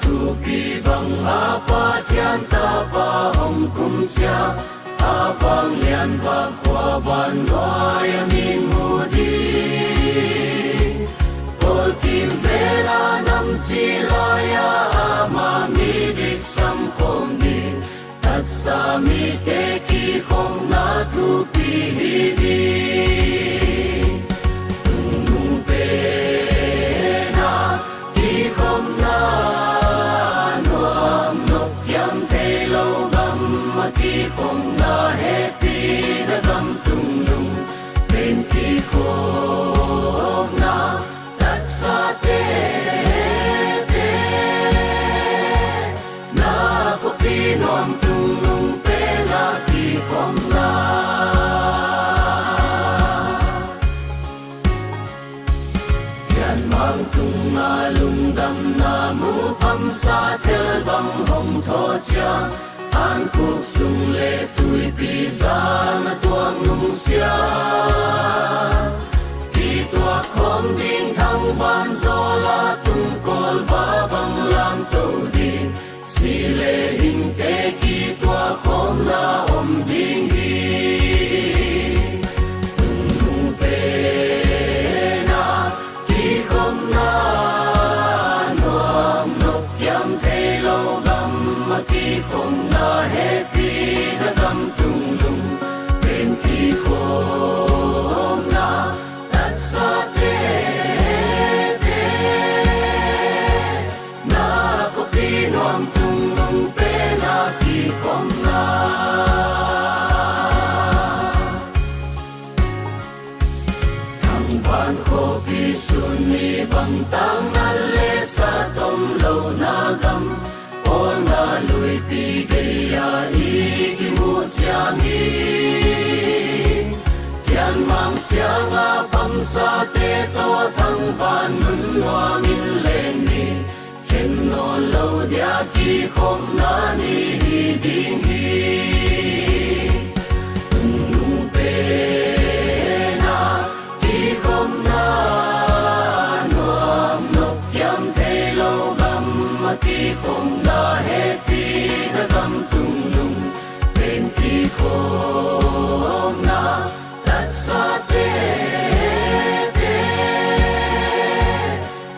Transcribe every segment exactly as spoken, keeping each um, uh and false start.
Thupi bang a Pathian Tapa hong kum ciang, a vanglian vak khua vannuai a min mu ding. Pawl kimvel a nam ci lai-a ama midik sam khawm ding. Tatsa mite kikhopna thupi hi ding. Tungnung pen a kikhopna, nuam nop kiam thei lo gam a kikhopna, hehpihna gam tungnung pen kikhopna. Tatsate te na khuapi nuam tungnung pen a kikhopna. Thianmang tunga lungdamna mu phamsa thel bang hong thaw ciang, an khuk sung le tuipi zan a tuak nungsia. Kituak khawm ding thangvan zawl a tungkawl va bang lamto ding. Si le hingte kituak khawmna om ding hi. Tungnung pen a kikhopna, nuam nop kiam thei lo gam a kikhopna, hehpihna gam tungnung pen kikhopna. Tatsate te na khuapi nuam tungnung pen a kikhopna. Thangvan khuapi sun ni bang tang nat le sat om lo na gam, pawlna luipi gei-a i kimuh ciangin, Thianmang siang a phamsate tawh thangvan nun nuam in leng ni, khen nawn lo dia kikhopna ni hi ding hi. Tungnung pen a kikhopna, nuam nop kiam thei lo gam a kikhopna, hehpihna gam tungnung pen kikhopna. Tatsate te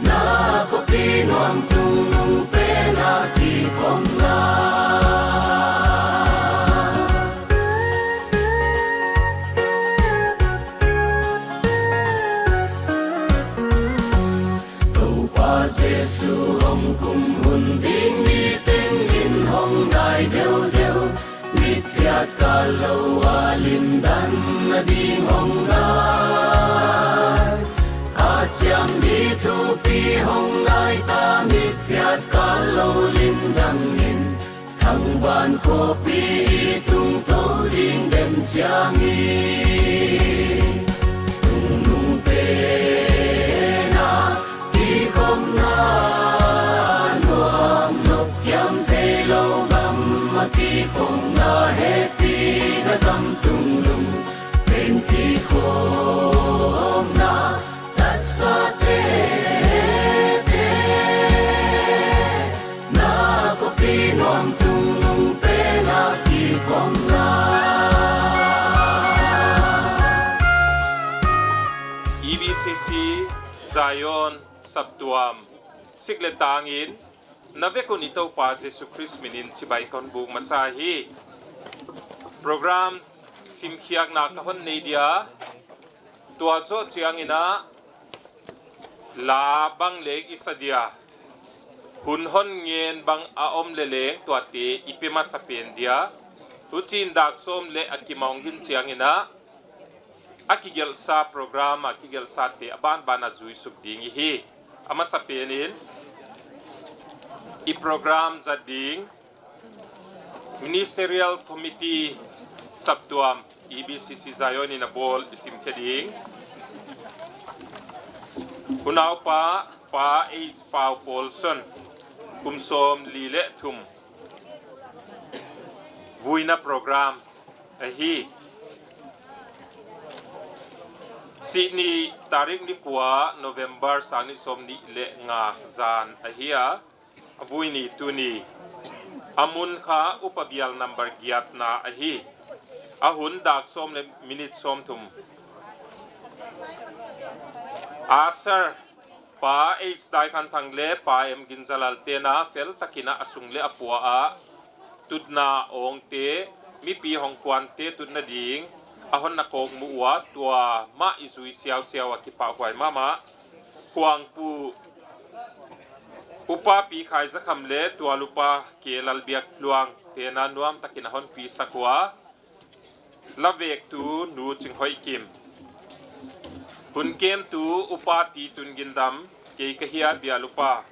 na khuapi nuam tungnung pen a kikhopna. Topa Jesu hong kum hun ding ni tengin hong nai deuhdeuh, mitphiat kal lo a limdan nading hong nai. A ciang ni thupi hong nai ta, mitphiat kal lo limdang in, thangvan khuapi i tungto ding den ciangin, tungnung pen a kikhopna, nuam nop kiam thei lo gam a kikhopna, hehpihna gam tungnung pen kikhopna. Tatsate te na khuapi nuam tungnung pen a kikhopna. E B C C Zion saptuam sik le tangin na vek un i Topa Jesu Khrist minin chibai ka hon buk masa hi. Program simkhiakna ka hon nei dia, tua zawh ciangin ah la bang leng i sa dia, hun hon ngen bang a om le leng tuate i pia masa pen dia. Hucin dak sawm le a kim a hong gin ciangin ah a kigelhsa program a kigelhsate a banban a zuisuk ding i hi. A masa penin i program zat ding Ministerial Committee saptuam E B C C Zion in a bawl i simkhia ding. Unaupa Pa H Pau Paulson, kum sawm li le thum, vuina program ahi. Sihni tarik ni kua November sang ni sawm nih le nga zan ahi a, A vui ni tuni a mun kha upa bial nambar giatna ahi. A hun dak sawm le minit sawmthum. Asar Pa H Daikhanthang le Pa M Ginzalal tena fel takin a sung le a pua ah tutna awngte, mipi hong kuante tutna ding a hon na kawk mu uh a, tua mah i zui siausiau a kipahhuai mahmah. Khuangpu Upa Pi Khai Zakham le tual Upa K Lalbiak Luang tena nuam takin a hon pisak uh a, lavektu Nu Cing Hoih Kim. Hun kemtu Upa Ti Tun Gindam, kei ka hi a bial upa.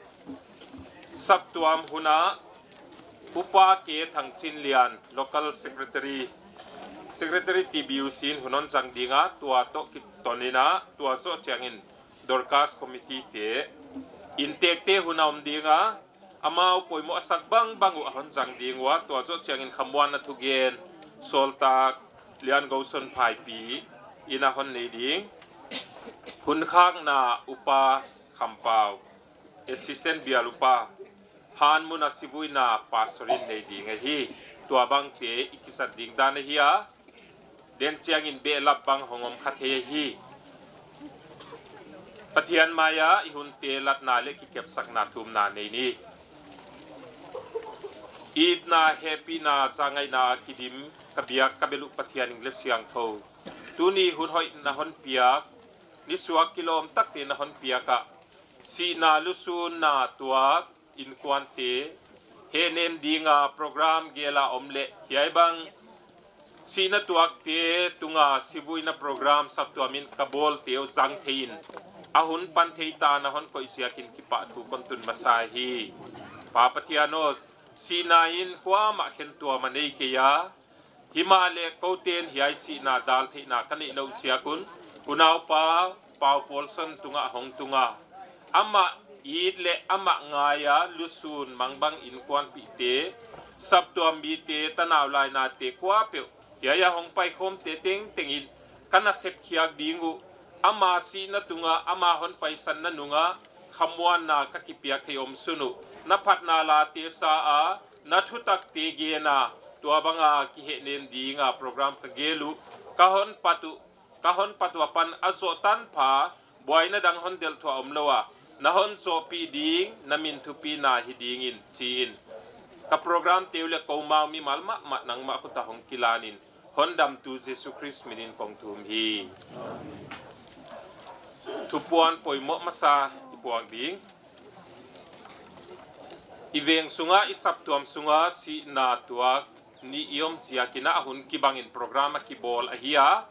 Saptuam hunah Upa K Thang Cin Lian, Local Secretary, Secretary T B U C in hun hon zang ding a, tua tawh kiton in a, tua zawh ciangin Dorcas Committee te, inntekte hun a om ding a, amau poimawh a sak bangbang uh a hon zang ding uh a, tua zawh ciangin khamuanna thugen Sawltak Lian Go Son Phaipi in a hon nei ding. Hun khakna Upa Kham Pau, Assistant Bial Upa, Han mun a sivuina Pastor in nei ding ahi. Tua bangte i kisat ding dan ahi a, den ciangin behlap bang hong om kha thei ahi. Pathian mai-ah i hunte latna le kikepsakna thumna nei ni. Itna, hehpihna, zangaihna a kidim ka biak ka bel uh Pathian ing le siangtho, tuni hun hoih na hon piak, nisuak kilawm takte na hon piak ah, sihna lusunna tuak innkuante, hehnem dinga program gela om le hiai bang sihna tuakte tunga sivuina program saptuam in ka bawlte uh zang thei in, a hun pan thei ta na hon koih ziakin kipahthu kon tun masa hi. Pa Pathian aw, sihna in kuamah khentuam a nei kei a, himahleh kote in hiai sihna dal theihna ka neih loh ziak un, unaupa Pau Paulson tungah hong tunga, amah it le amah ngai a lusun mangbang innkuanpihte, saptuam mite, tanau lainate kuapeuh, hiai a hong paikhawmte tengteng in ka nasep khiak ding uh. Ama sihna tungah ama hon paisanna nungah khamuanna ka kipiak thei om sun uh. Na phatna late sa a, na thutakte gen a, tua banga kihehnem dinga program ka gel uh. Ka hon pat uh, ka hon pat uh a pan a zawh tanpha buaina dang hon delh thuah om lo a, na hon zawhpih ding, na min thupina hi dingin ci-in, ka program teu le ko mau mimal mahmah nangmah khut ah hong kilanin, hon damtu Jesu Khrist minin kong thum hi. Thupuan poimawh masa i puak ding. I veng sungah, i saptuam sungah sihna tuak nih i om ziakin a hun kibangin program a kibawl ahi a,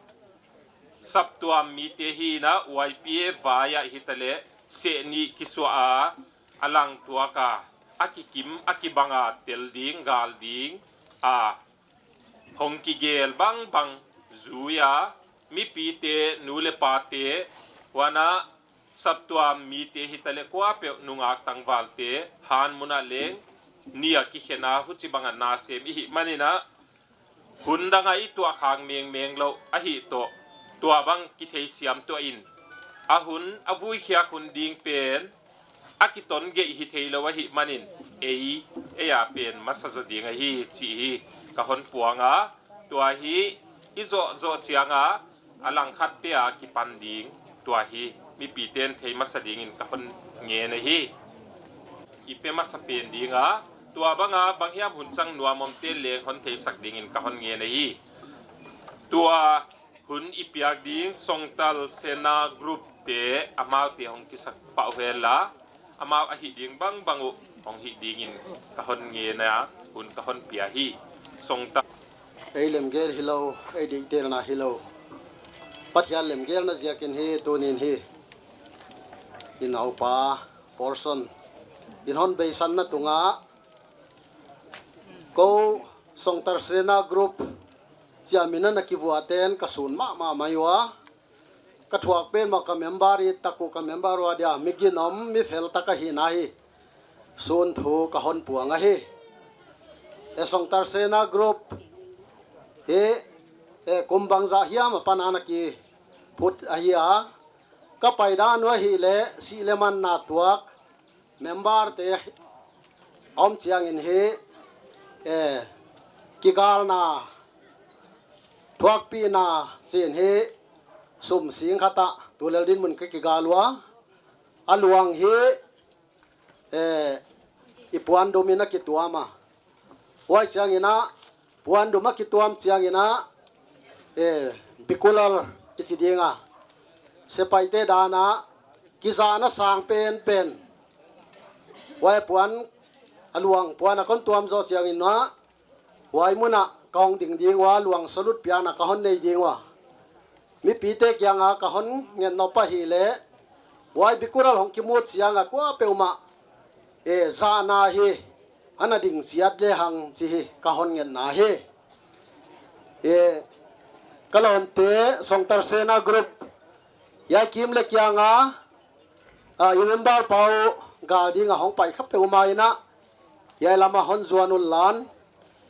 saptuam mite hi in a, Y P A vai ah hi taleh seh nih kisuah a, a lang tuak a, a kikim a kibang a tel ding gal ding a hong kigel bangbang zui a, mipite, nu le pate, huan ah saptuam mite hi taleh kuapeuh, nungak tangvalte, han mun ah leng ni a kikhen a, huci bangah nasem i hih manin a, hun dang a i tuah khak mengmeng loh ahih tawh, tua bang kitheisiam tuah in, a hun a vuikhiak hun ding pen a kiton geih hi thei lo ahih manin, ei, ei a pen masa zaw ding ahi cih hi. Ka hon puang a, tua hi i zawhzawh ciang a, a langkhatte a kipan ding, tua hi mipite in thei masa dingin ka hon ngen ahi. I pia masa pen ding a, tua banga bang hiam hun cang nuam omte leng hon theisak dingin ka hon ngen ahi. Tua hun i piak ding Songtal Sena Group te, amaute hong kisak pah uh hen la, amau a hih ding bangbang uh hong hih dingin ka hon ngen a, hun ka hon pia hi. Songtal. Ei lemgel hi lo, ei deihtelna hi lo, Pathian lemgelna ziakin hi. Tunin hi i naupa Paulson in hon beisanna tungah, ko Songtal Sena Group ciamin a na kivuaten ka sun mahmah mai uh a, ka thuak pen mah ka member it tak uh, ka member uh a dia mi ginom mi fel tak ahihna hi. Sun thu ka hon puang ahi. E Songtal Sena Group hi, e kum bangzah hiam a pan a na kiphut ahi a, ka paidan uh ahih leh sih le manna tuak member te a om ciangin hi, eh, kigalna, thuakpihna cin hi sum sing khatah tulel dinmun ka kigal uh a, a luang hi, eh, i puandum in a kituam a. Huai ciangin ah, puandum a kituam ciangin ah, eh, bikulal i ci ding a, sepaihte dan ah kizahna sang penpen. Huai puan a luang puan a kon tuam zawh ciangin ah, huai munah ka hong ding ding uh a, luang salut piakna ka hon nei ding uh a. Mipite kiangah ka hon nget nop ahih leh, huai bikulal hong kimut ciangah kua peuhmah, eh, zahna hi a na ding ciat lehang ci hi ka hon ngetna hi. Eh, ka lawmte Songtar Sena Group, hiai kim le kiangah, ah, i member pa uh gal dingah hong pai kha peuhmah in ah, hiai lamah hon zuan un lan,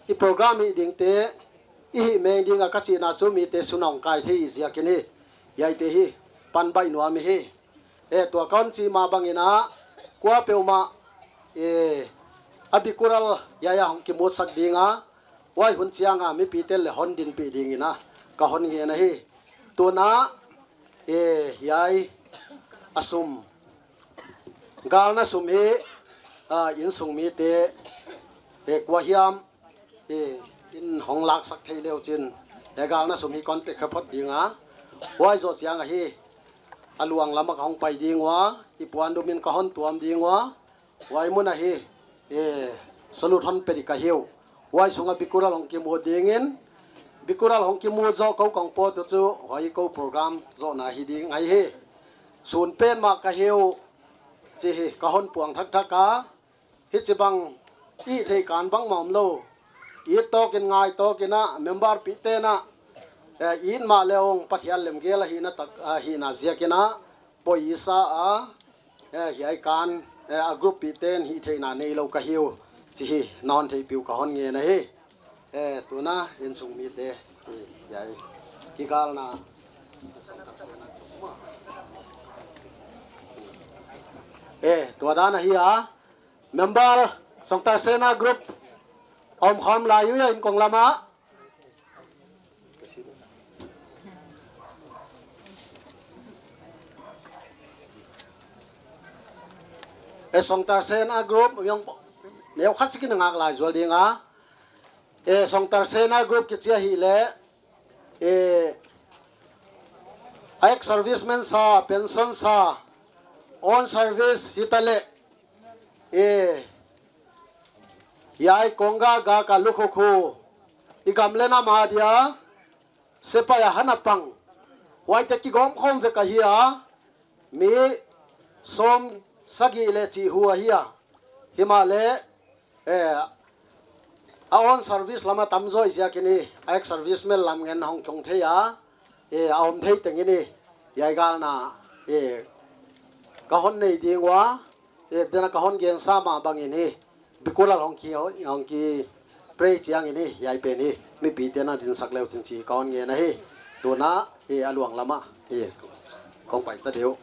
i program hih dingte i hih meng dingah ka cihna cu mite sun a hong kai thei i ziakin hi. Hiaite hi pan baih nuam i hi. Eh, tua ka hon cih mah bangin ah, kua peuhmah, eh, a bikulal hiai ah hong kimutsak ding a, huai hun ciangah mipite le hon dinpih dingin ah ka hon ngen ahi. Tun ah, eh, hiai a sum, galna sum hi, ah, innsung mite, eh, kua hiam, eh, in hong laksak thei le uh cin, eh, galna sum hi kon pia kha phot ding a, huai zawh ciangah hi a luang lamah ka hong pai ding uh a, i puandum in ka hon tuam ding uh a, huai munah hi, eh, salut hon pia ding ka hi uh. Huai sungah bikulal hong kimut dingin, bikulal hong kimut zawh ko kong pawt uh cu, huai ko program zawhna hi ding ahi hi. Sun pen mah ka hi uh ci hi ka hon puang thakthak a, hici bang i theih kan bangmah om lo. It tawkin ngai tawkin ah member pihte in ah, eh, it mah le ong Pathian lemgel ahihna tak, ahihna ziakin ah, poi i sa a, eh, hiai kan, eh, a group pihte in hih theihna nei lo ka hi uh ci hi na hon theihpih uh ka hon ngen ahi. Eh, tun ah innsung mite hi, hiai kigalna. Eh, tua dan ahi a, member Songtar Sena Group a om khawm lai uh hia, inn kong lamah. Eh, Songtar Sena Group, neu khat sikin a ngak lai zual ding a. Eh, Songtar Sena Group kici ahih leh, eh, a ex-serviceman sa, pension sa, on service hi ta leh, eh, hiai kongga gaka lukhukhu, i gam le nam a dia sepaih a hana pang, huaite kigawm khawm vek ahi a, mi sawm sagih le cih hu ahi a. Himahleh, eh, a on service lamah tamzaw i ziakin hi, a ex-serviceman lam ngen hong kiong thei a, eh, a om thei tengin hi, hiai galna, eh, ka hon nei ding uh a, eh, dena ka hon gensa mah bangin hi, bikulal hong ki, hong ki pray ciangin hi, hiai pen hi, mipite na dinsak le uh cin ci ka hon ngen ahi. Tun ah, eh, a luang lamah, eh, kong pai ta deuh.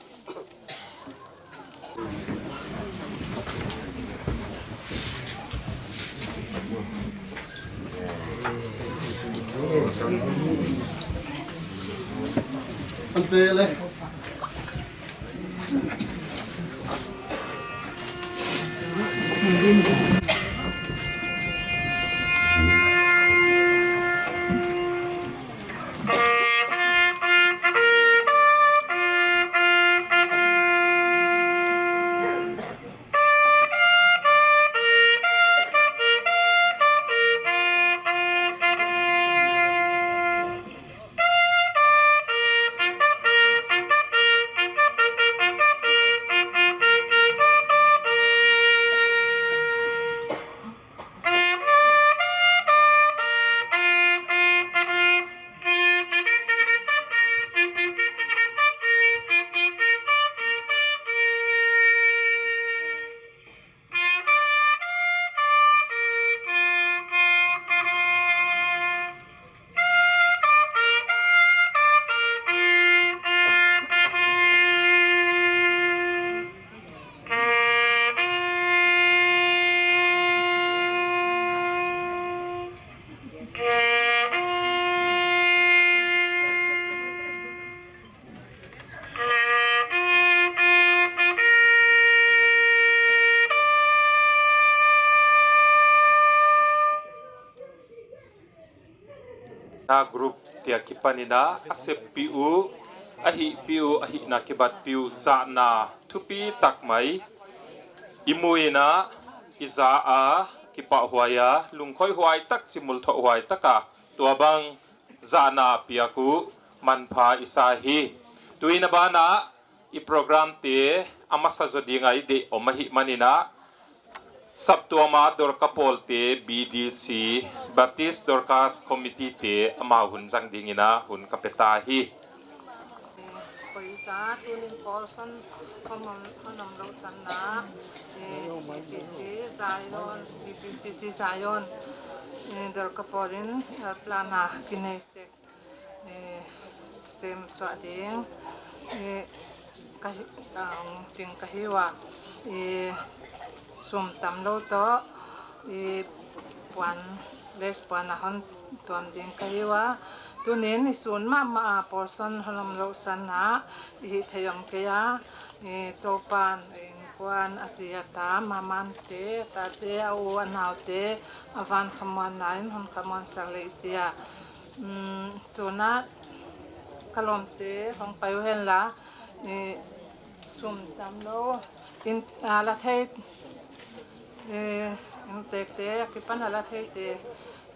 Na group te a kipanin ah a seppih uh, a hihpih uh, a hihna kibatpih uh zahna thupi tak mai i mu in ah, i za a, kipahhuai a, lungkhoih huai tak, cimul thawh huai tak a, tua bang zahna piak uh manpha i sa hi. Tu-in a banah i program te a masa zaw ding a i deih om ahih manin ah, saptuam a Dorka pawlte, B D C, Baptist Dorcas Committee te amau hun zang dingin ah hun ka pia ta hi. Koisa tunin Paulson hon om, hon om loh sanna, eh, B B C Zion, B B C C Zion, eh, Dorka pawlin, eh, plan a kinei sek, eh, sem suah ding, eh, ka hi, ah, ding ka hi uh a, eh, sum tam lo tawh, eh, puan, les puan a hon tuam ding ka hi uh a. Tunin i sun mahmah a Paulson hon om loh sanna i hih theih om kei a, eh, Topan innkuan a zi a ta, mamante, a tate, a u a naute a van khamuanna in hon khamuansak leh i ci a. Um, tunah ka lawmte hong pai uh henla, eh, sum tam lo, in, a la thei, eh, inntekte a kipan a la theite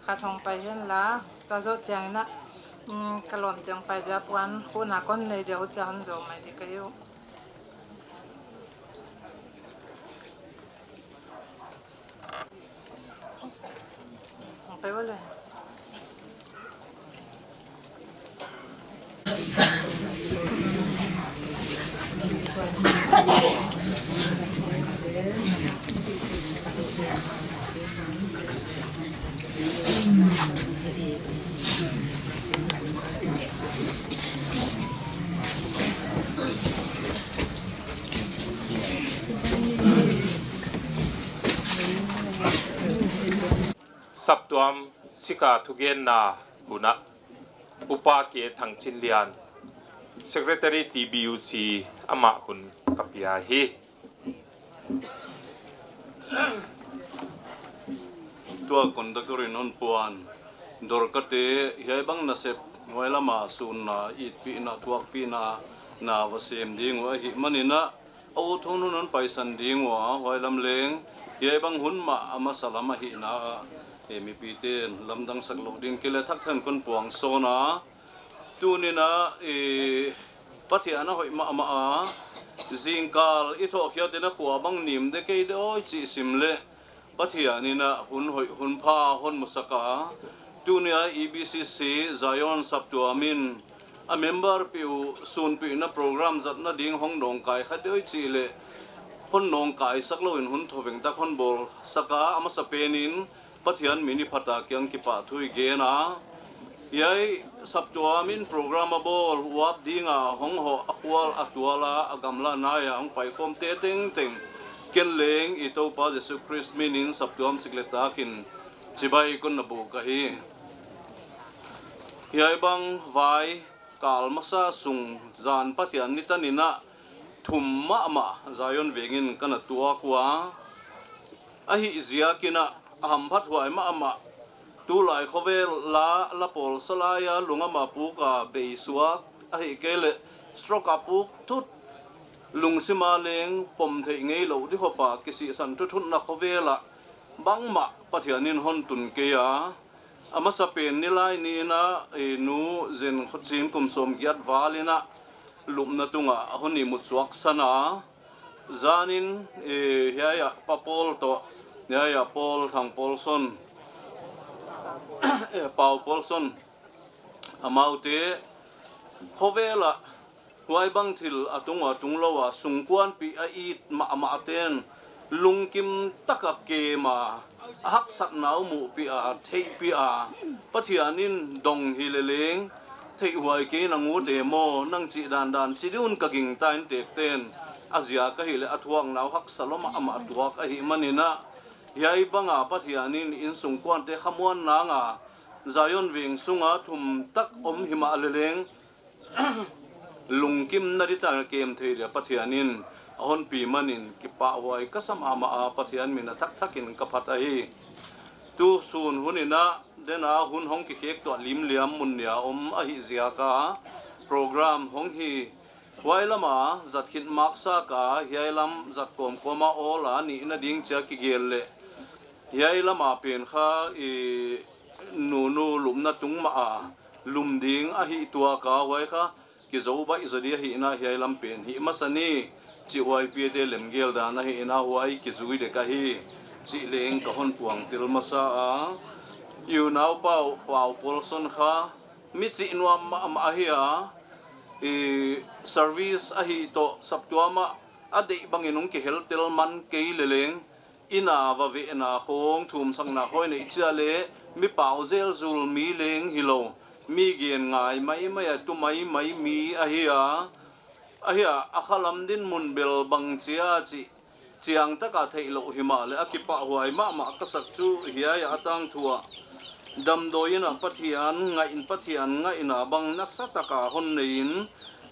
khat hong pai henla, ka zawh ciangin ah, um, ka lawmte hong pai dia puan khuhna kon nei dia uh cia hon zawh mai ding ka hi uh. Saptuam sika thugenna hunah Upa K. Thang Cin Lian, Secretary T B U C, amah hun ka pia hi. Tua conductor in hon puan, Dorkate hiai bang nasep huai lama sunna, itpihna, thuakpihna na va sem ding uh ahih manin ah, a ut hun hun hon paisan ding uh a, huai lam leng hiai bang hun mah a masa lam ahihna ah, eh, mipite in lamdangsak loh ding kei leh thak thak in kon puang sawn a. Tunin ah, eh, Pathian a hoih mahmah a, zingkal i thawhkhiat in a khua bang nim de kei de aw i cih sim leh Pathian in ah hun hoih hun pha hon musak a. Tuni a E B C C Zion saptuam in a member peuh sunpihna program zatna ding hong nawngkai kha de aw i cih leh hon nawngkaisak lo in hun thoveng tak hon bawlsak a, a masa penin Pathian min i phat a kiang kipahthu i gen a. Hiai saptuam in program a bawl uap ding a hong hawh a khual a tual a, a gamla nai a hong paikhawmte tengteng ken leng i Topa Jesu Khrist minin saptuam sik le takin chibai kon na buk ka hi. Hiai bang vai kal masa sung zan Pathian ni tanin ah thum mahmah Zion vengin ka na tuak uh a, ahih ziakin ah a hamphat huai mahmah, tulai khovel la, la pawlsa lai a lungam a puk a beisuak, ahih kei leh stroke a puk thut, lungsim a leng pom theih ngei loh di khop a kisihsan thutthutna khovel ah bangmah Pathian in hon tun kei a. A masa pen Nilaini in ah, eh, Nu Zen Khuacin kum sawmgiat val in ah lupna tungah a hon ihmut suaksan a. Zanin, eh, hiai ah Pa Paul tawh, hiai ah Paul Thang Paulson, eh, Pau Paulson, amaute khovel ah huai bang thil a tung uh a tung lo a sungkuanpih a it mahmah ten lungkim taka kem a, a haksatna uh muhpih a, theihpih a, Pathian in dong hi le leng theihhuai kei nang ut e maw, nang cih dandan ci ding un ka gingta in tek ten a ziak ahih leh a thuakna uh haksa lua mahmah tuak ahih manin ah, hiai banga Pathian in innsungkuante khamuan nang a, Zion veng sunga thum tak om himah le leng lungkimna di taka kem thei dia Pathian in a honpi manin kipahhuai ka sa mahmah a, Pathian min a thak thakin ka phat ahi. Tu sun hun in ah tena hun hong kikhek tuah limliam mun nia om ahi ziaka program hong hi. Huai lama zat khit maksak a hiai lam zat kawmkawm a awl a nihna ding cia kigel leh hiai lama pen kha i nunu lupna tung mah a lum ding ahi tuaka huai kha kizo baih zaw di ahihna hiai lam pen hih masa ni. Cih huai piate lemgel dan ahihna huai kizui dek ahi. Cih leng ka hon puang tel masa a i unau Pau, Pau Paulson kha mi cih nuam mahmah ahi a, i service ahi tawh saptuam ah a deih bangin hong kihel tel man kei leleng, inn a va vehna khawng thumsakna khawi neih ciah leh mi pau zelzul mi leng hi lo, mi gen ngai maimai a tu maimai mi ahi a, ahi a, a khalam din mun bel bang cia cih ciang taka theih loh hi mah leh a kipahhuai mahmah ka sak cu hiai a tangthu ah damdawi in a Pathian ngaih in Pathian ngaihna bang nasa taka hon nei in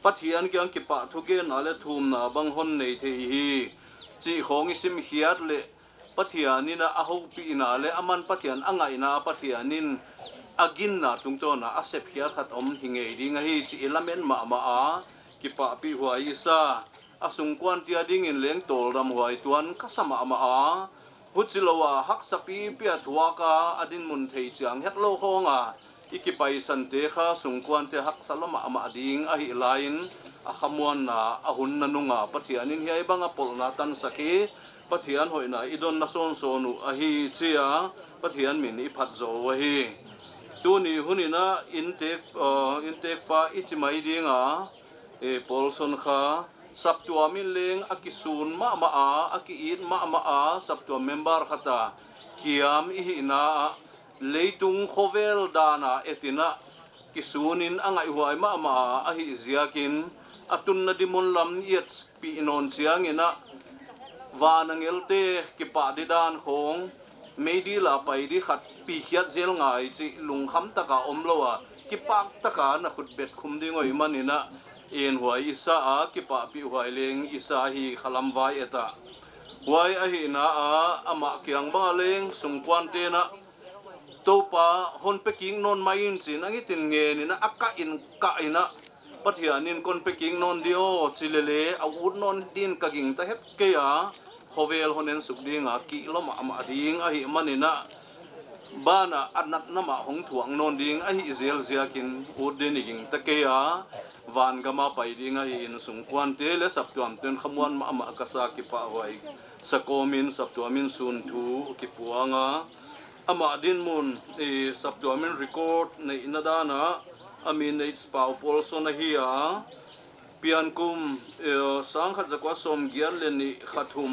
Pathian kiang kipah thugenna leh thumna bang hon nei thei hi. Cih khawng i simkhiat leh Pathian in a hopihna leh aman Pathian a ngaihna Pathian in a ginna tungtawn a a sepkhiat khat om hi ngei ding ahi cih i lamen mahmah a kipahpih huai i sa. A sungkuan tia dingin leng tawldam huai tuan ka sa mahmah a, huci lo a haksa pipi a thuak a a dinmun thei ciang het lo khawng a i kipaisante kha sungkuante haksa lo mahmah ding ahi lai-in a khamuanna a hun nanung a Pathian in hiai bang a polhna tansak hi. Pathian hoihna i donna sawnsawn uh ahi cia Pathian min i phat zaw uh ahi. Tuni hun in a inntek, uh, inntekpa i ci mai ding a, eh, Paulson kha saptuam in leng a kisun mahmah a, a ki-it mahmah a, saptuam member khat a kiam i hihna ah leitung khovel dan a et in a kisun in a ngaihhuai mahmah a ahih ziakin a tunna dinmun lam i etpih nawn ciangin a van angelte kipah di dan khawng meidil a pai di khat pikhiat zel ngai cih lungkham taka om lo a kipak taka na khutbet khum ding hoih manin a enhuai i sa a kipahpih huai leng i sa hi khalam vai et a. Huai ahihna a amah kiang bang a leng sungkuante in a Topa hon pia kik nawn mai in ci in a ngitin ngen in a a kah in kah in a Pathian in kon pia kik nawn di aw ci lele a ut nawn din ka gingta het kei a, khovel hon ensuk ding a kih lo mahmah ding ahih manin a banah a natna mah hong thuak nawn ding ahih zelziakin ut din i gingta kei a, vangam a pai ding ahi in sungkuante leh saptuamte in khamuan mahmah ka sa kipahhuai sa kawmin saptuam in sun thu kipuang a, amah dinmun i saptuam in record neihna dan a a min H Pau Paulson ahi a, piankum, eh, sangkhat zakua sawmgiat leh nih kha thum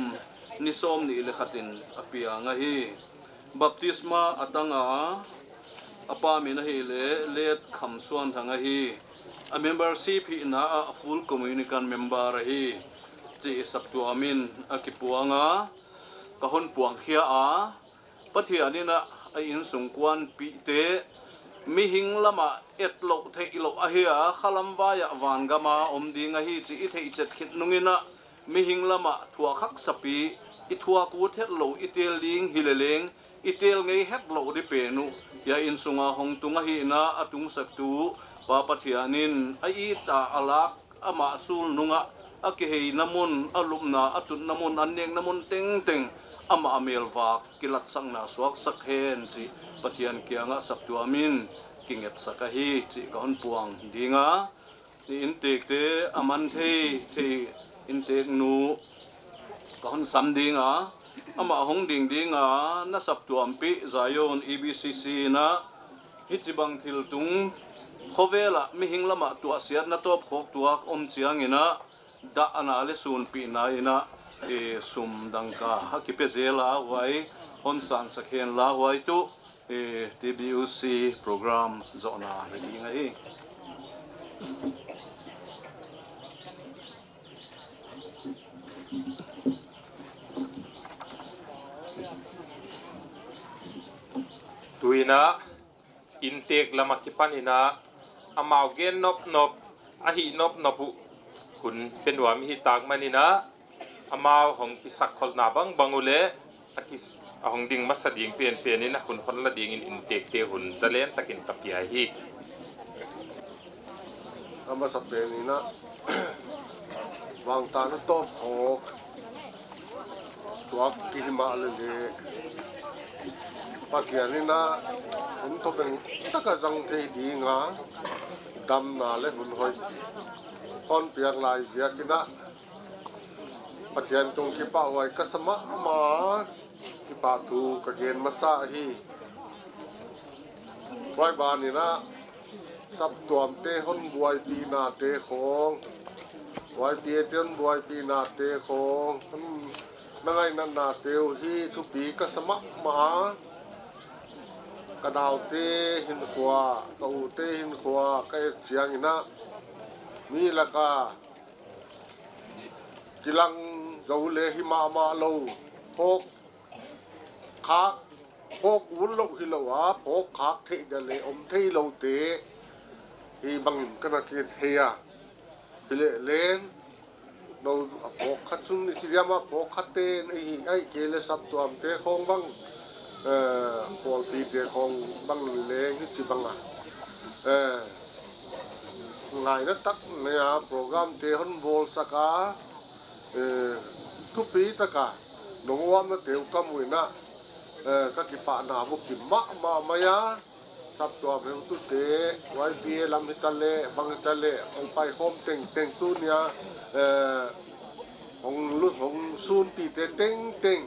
ni sawmnih leh khat in a piang ahi. Baptisma a tang a, a pa min ahih leh Let Kham Suan Thang ahi. A membership hihna ah full communion member ahi. Cih saptuam in a kipuang a, ka hon puangkhia a, Pathian in a, a innsungkuanpihte mihing lamah et loh theih loh ahi a, khalam vai ah vangam a om ding ahi cih i theihcet khit nung in a, mihing lamah thuak haksapi i thuak ut het loh i teel ding hi leleng i teel ngei het loh di pen uh hiai inn sung a hong tung ahihna a tungsaktu Pa Pathian in a it a a lak amah sulnung ah a kiheina mun, a lupna, a tutna mun, an nekna mun tengteng amah a melvak kilatsakna suaksak hen cih Pathian kiangah saptuam in kingetsak ahi cih ka hon puang ding a, i inntekte a man thei thei inntek nu ka hon sam ding a, amah hong ding ding a, na saptuampih Zion E B C C in a hici bang thil tung khovel ah mihing lamah tuahsiatna tawpkhawk tuak om ciangin a dahna leh sunpihna in a, eh, sum dangka a kipia zel a, huai hon sansak hen la, huai tuh, eh, T B U C program zawhna hi ding ahi. Tu in a inntek lam a kipan in a amau gen nopnop, a hih nopnop uh hun pia nuam i hih tak manin a amau hong kisakkholhna bangbang uh leh a ki, a hong ding masa ding penpen in a hun hon la dingin inntekte hun zalen takin ka pia hi. A masa pen in a vangtahna tawpkhawk tuak kihi mah lele Pathian in a hun thobeng taka zang thei dinga damna le hun hoih hon piak lai ziakin a Pathian tung kipahhuai ka sa mahmah. Kipah thu ka gen masa hi. Huai banin a saptuamte hon buaipihnate khawng, YPA te hon buaipihnate khawng, hon na ngainatnate uh hi thupi ka sa mahmah a. Ka naute hinkhua, ka ute hinkhua ka et ciangin a mi laka kilang zo le hi mahmah lo. Phawk khak, phawk ut loh hi lo a, phawk khak theih dia le om thei lote hi bangin ka na kithei a. Hi leh leng no a phawk khat sung ni ci diam a phawk khat te na hi ai ke le saptuamte khawng bang, eh, pawlpite khawng bang leng hi ci bang a. Eh, ngaina tak nei a program te hon bawlsak a, eh, thupi taka nong uamna teu ka muh in a, eh, ka kipahna bukim mahmah mai a. Saptuam hengtute, YPA lam hita le bang hita le hong paikhawm tengteng tunia, eh, hong lut hong sunpite tengteng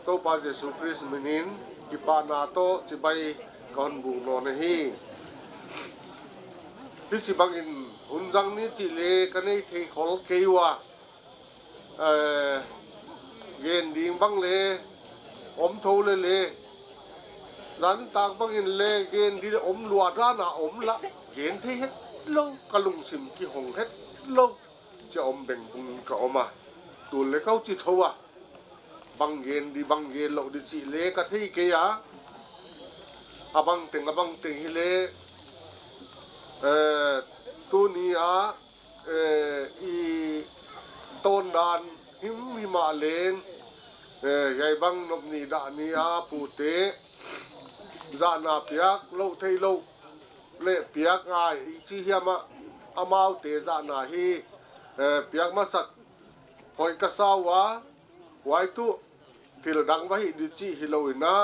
Topa Jesu Khrist minin kipahna tawh cibai ka hon buk nawn ahi. Hici bangin hun zang ni cih le ka nei thei khol kei uh a, eh, gen ding bang le om tho lele, zantak bangin le gen ding le om lua dana om lah gen thei het lo, ka lungsim kihong het lo. Cia om bengtung ka om a, tul le kau ci tho a, bang gen di bang gen loh di cih le ka thei kei a, a bang teng a bang teng hi le, eh, tuni a, eh, i tawndan him himah leng, eh, hiai bang nop ni dah ni a pute zahna piak loh thei loh le piak ngai i ci hiam a, amaute zahna hi, eh, piak masak hoih ka sa uh a, huai tuh thil dang va hih di cih hi lo in a,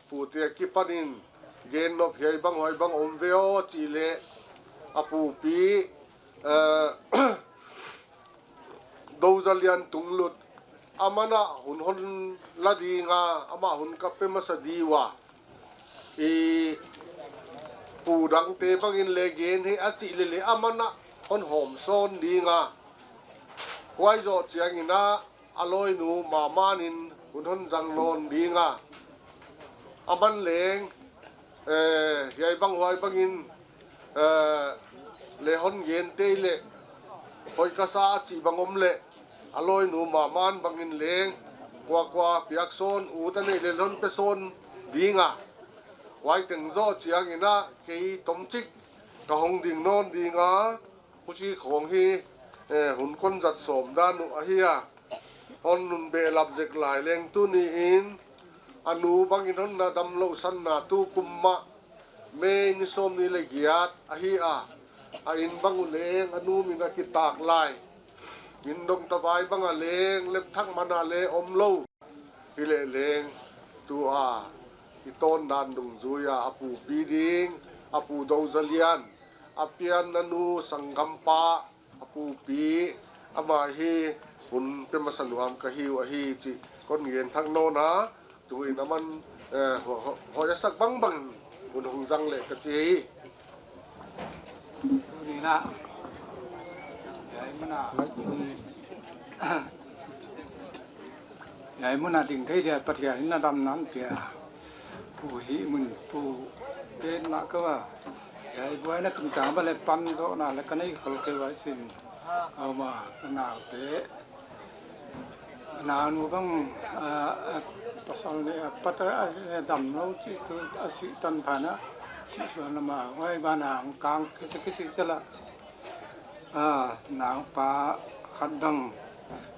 pute a kipanin gen nop hiai bang huai bang om ve aw cih le a pupi, eh, Dozalian tunglut, aman a hun hon la dinga, amah hun ka pe masa di uh a, i pu dangte bangin le gen hi a cih lele aman a hon hawm sawn dinga, huai zawh ciangin a, a lawinu Mamanin hun hon zang nawn dinga, aman leng, eh, hiai bang huai bangin, eh, le hon gen tei le hoih ka sa a cih bang om le a lawinu Maman bangin leng kuakua piak sawn ut a neih le hon pe sawn dinga, huai teng zawh ciangin a kei tomcik ka hong ding nawn dinga, huci khawng hi, eh, hun kon zat sawm dan uh ahi a, hon nun behlap zek lai leng tuni in a nu bangin hon na dam loh sanna tu kum mah May ni sawm ni le giat ahi a, a inn bang uh leng a nu min a kitak lai. Inn dong tavai bang a leng lepthak man a le om lo. Hi leh leng tu a i tawndan dungzui a a pupi ding, a pu Dozalian, a pian a nu sanggampa, a pupi, amah hi hun pe masa nuam ka hi uh ahi cih kon gen thak nawn a, tu in aman, eh, ho-, ho-, hoih a sak bangbang hun hong zang leh ka ci hi. Tuni in a, hiai mun a, hiai mun a ding thei dia Pathian in na damna hon pia. Pu hih mun pu pet mah ka va. Hiai buaina tungtang va le pan zawhna le ka nei khol kei vai cin. Auma ka naute. Naunu bang, ah, ah, pasal ne, ah, pat a, ah, dam lo ci tu a si tan phan a si suan lama huai ban a hong kang kisi kisi cala. Ah, naupa khat dang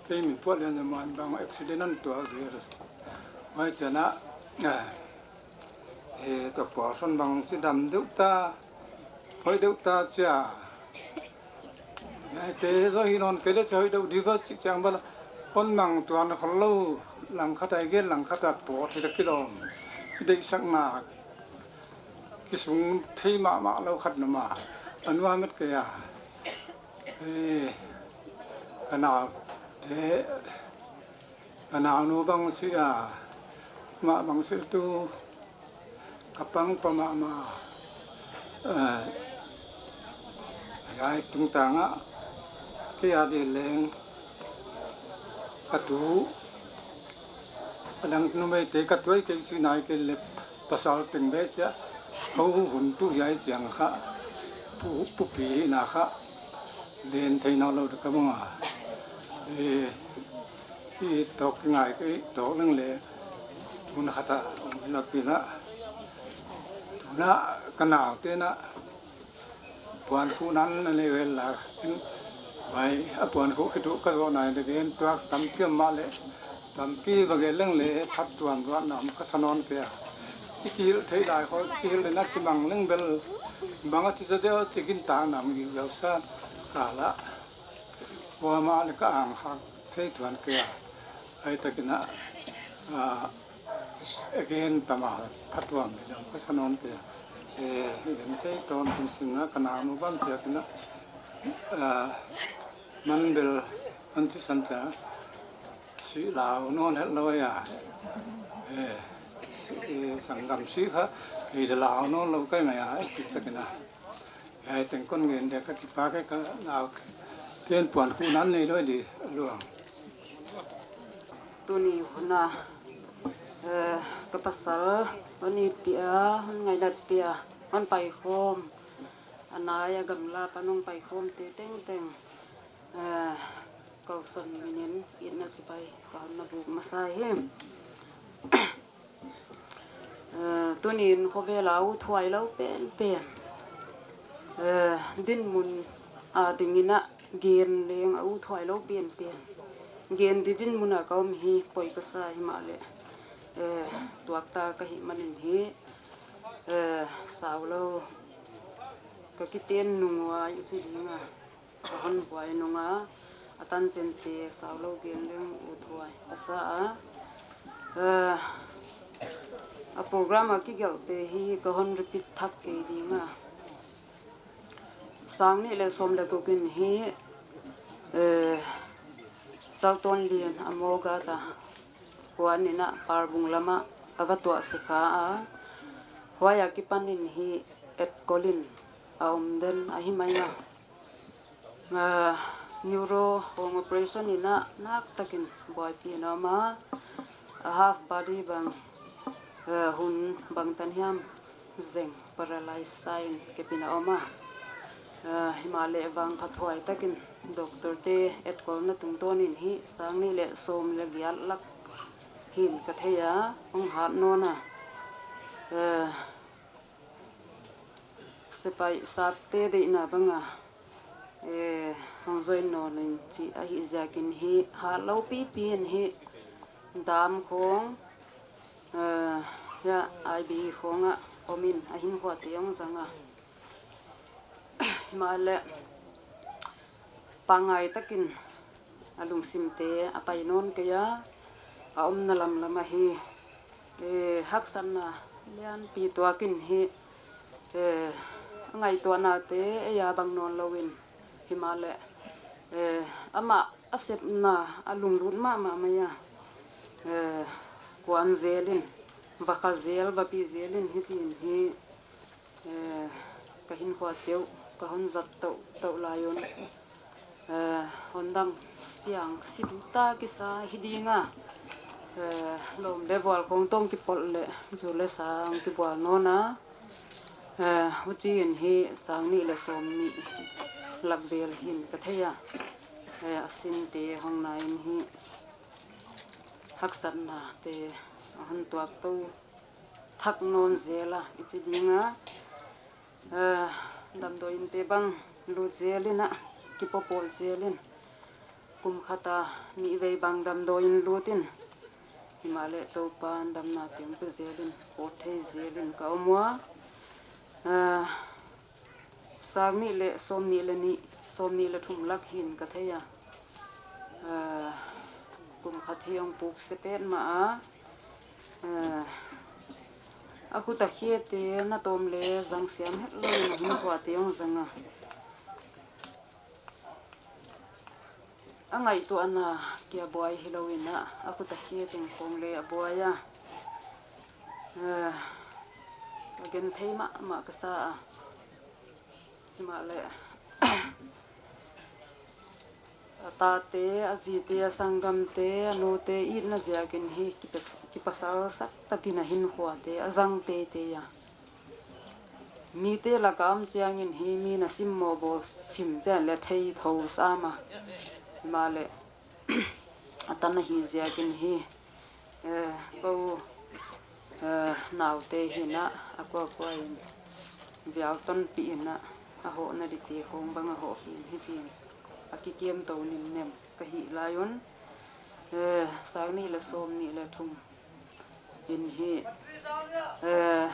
kei mi puat lian zaman bang accident an tuak zel. Huai cian a Eh, eh, tua pualson bang ci dam deuh ta, hoih deuh ta cia. Ngaite zo hi nawn kei le cia hoih deuh diva ci ciang bala. Hon mang tuan khol lo, langkhat a i gen langkhat a pawt hi ta kilawm. I deihsakna kisung thei mahmah lo khat na ma. A nuam met kei a. Eh, ka naute, ka naunu bang si a, mah bang si tu, ka pang pa mahmah. Eh, ai tungtangah kei a di leng ka tu, a dang numeite ka tuai kei si nai kei le pasal teng be cia, ko hun tu hiai ciang kha, pu, pupi na kha, len thei nawn lo ka bang a. Eh, i tawk ngai kei tawk leng le, tun khat a, om hi la pi na, tuna ka naute na, puan khuh nan na nei vel la, in, mai, a puan khuh khit uh ka zawh nai le gen tuak tampi om mah le, tampi va gen leng le, phattuam ruahna om ka sa nawn kei a. I kihilh theih lai khawng, kihilh le na kimang leng bel, bang a ci zaw deuh ci gintakna om giugiau sa, ka la. Kuamah le ka angkhak thei tuan kei a, ai takin a, a, a gen tama phattuam le dong ka sa nawn kei a. E, gen thei tawntung sin a, ka naunu bang ciakin a, a, man bel an sisan cia, si lau nawn het lo a. E, si, e, sanggam si kha, kei le lau nawn lo kai mai a, e, tik takin a. Ai teng kon gen dia ka kipak e, ka nau. Ten puan khuh nan nei lo di luang. Tuni hun a, eh, ka pasal hon it pia, hon ngainat pia, hon paikhawm, a nai a gamla pan hong paikhawmte tengteng, eh, ka uson minin itna cibai ka hon na buk masa hi. Eh, tunin khuavela uthuai lo penpen, eh, dinmun a dingin a gen leng a uthuai lo penpen, gen di dinmun a ka om hi. Poi ka sa hi mah leh, eh, tuakta ka hih manin hi, eh, sau lo ka kiten nung ua i ci ding a, a hon buai nung a, a tancente sau lo gen leng uthuai ka sa a. Eh, a program a kigelhte hi ka hon repeat thak kei ding a. Sang nih le sawm le guk in hi, eh, Cauton Lian a mawgat a kuan in a Parbung lamah a va tuah sikha a. Huai a kipan in hi etkol in a om den ahi mai a. Ah, neuro hong operation in a nak takin buaipi in a om a, a half body bang, ah, hun bangtan hiam zeng paralyze sa in kep in a om a. Ah, himahleh vangphathuai takin doctor te etkolna tungtawn in hi sang nih le sawm le giat lak hin ka thei a, hong hat nawn a. Ah, sepaih sapte deihna bang a, eh, hong join nawn in cih ahih ziakin hi hat lo pipi in hi dam khawng, eh, hiah I B khawng ah om in a hinkhuate hong zang a. Himahleh pangai takin a lungsimte a pai nawn kei a, a omna lamlam ahi, eh, haksatna lianpi tuak in hi, eh, a ngaihtuahnate ei a bang nawn lo in, himahleh, eh, amah a sepna a lunglut mahmah mai a, eh, kuan zel in, va kha zel, va pi zel in hi ci in hi, eh, ka hinkhuate uh ka hon zat tohtoh lai un, eh, hon dam siang simta kisa hi ding a, eh, lawm le vual khawng tawh kipolh le zu le sa hong kibual nawn a, eh, huci in hi sang nih le sawm nih lak vel hin ka thei a, eh, a sinte hong nai in hi haksatnate a hon tuakto thak nawn zel a i ci ding a, eh, damdawi innte bang lut zel in a, kipuapawh zel in, kum khat a nih vei bang damdawi inn lut in, Himahleh Topa'n damna teng pe zelin, pawt thei zelin ka om ua. Ah, sang nih le sawm nih le nih, sawm nih le thum lak hi-in ka thei a. Ah, kum khat hi hong puk sia petmah a. Ah, a khut a khiate na tawm le zang siam het lo in a hinkhua te hong zang a. A ngaihtuahna kia buai hi lo in ah, a khut a khia teng khawng le a buai a. Eh, a genthei mahmah ka sa a. Himahleh a tate, a zite, a sanggamte, a nute itna ziakin hi kipas-, kipasal sak takin a hinkhuate a zang teitei a. Mite laka om ciangin hi mi na simmawh bawl sim ciang le thei tho sam a. Himahleh a tan ahi ziakin hi, eh, ko, eh, naute hi-in ah a kuakua in vial tonpih in ah a hawhna dite khawng bang a hawhpih in hi zin a kikiamto nimnem ka hih lai un. Eh, sang nih le sawm nih le thum in hi, eh,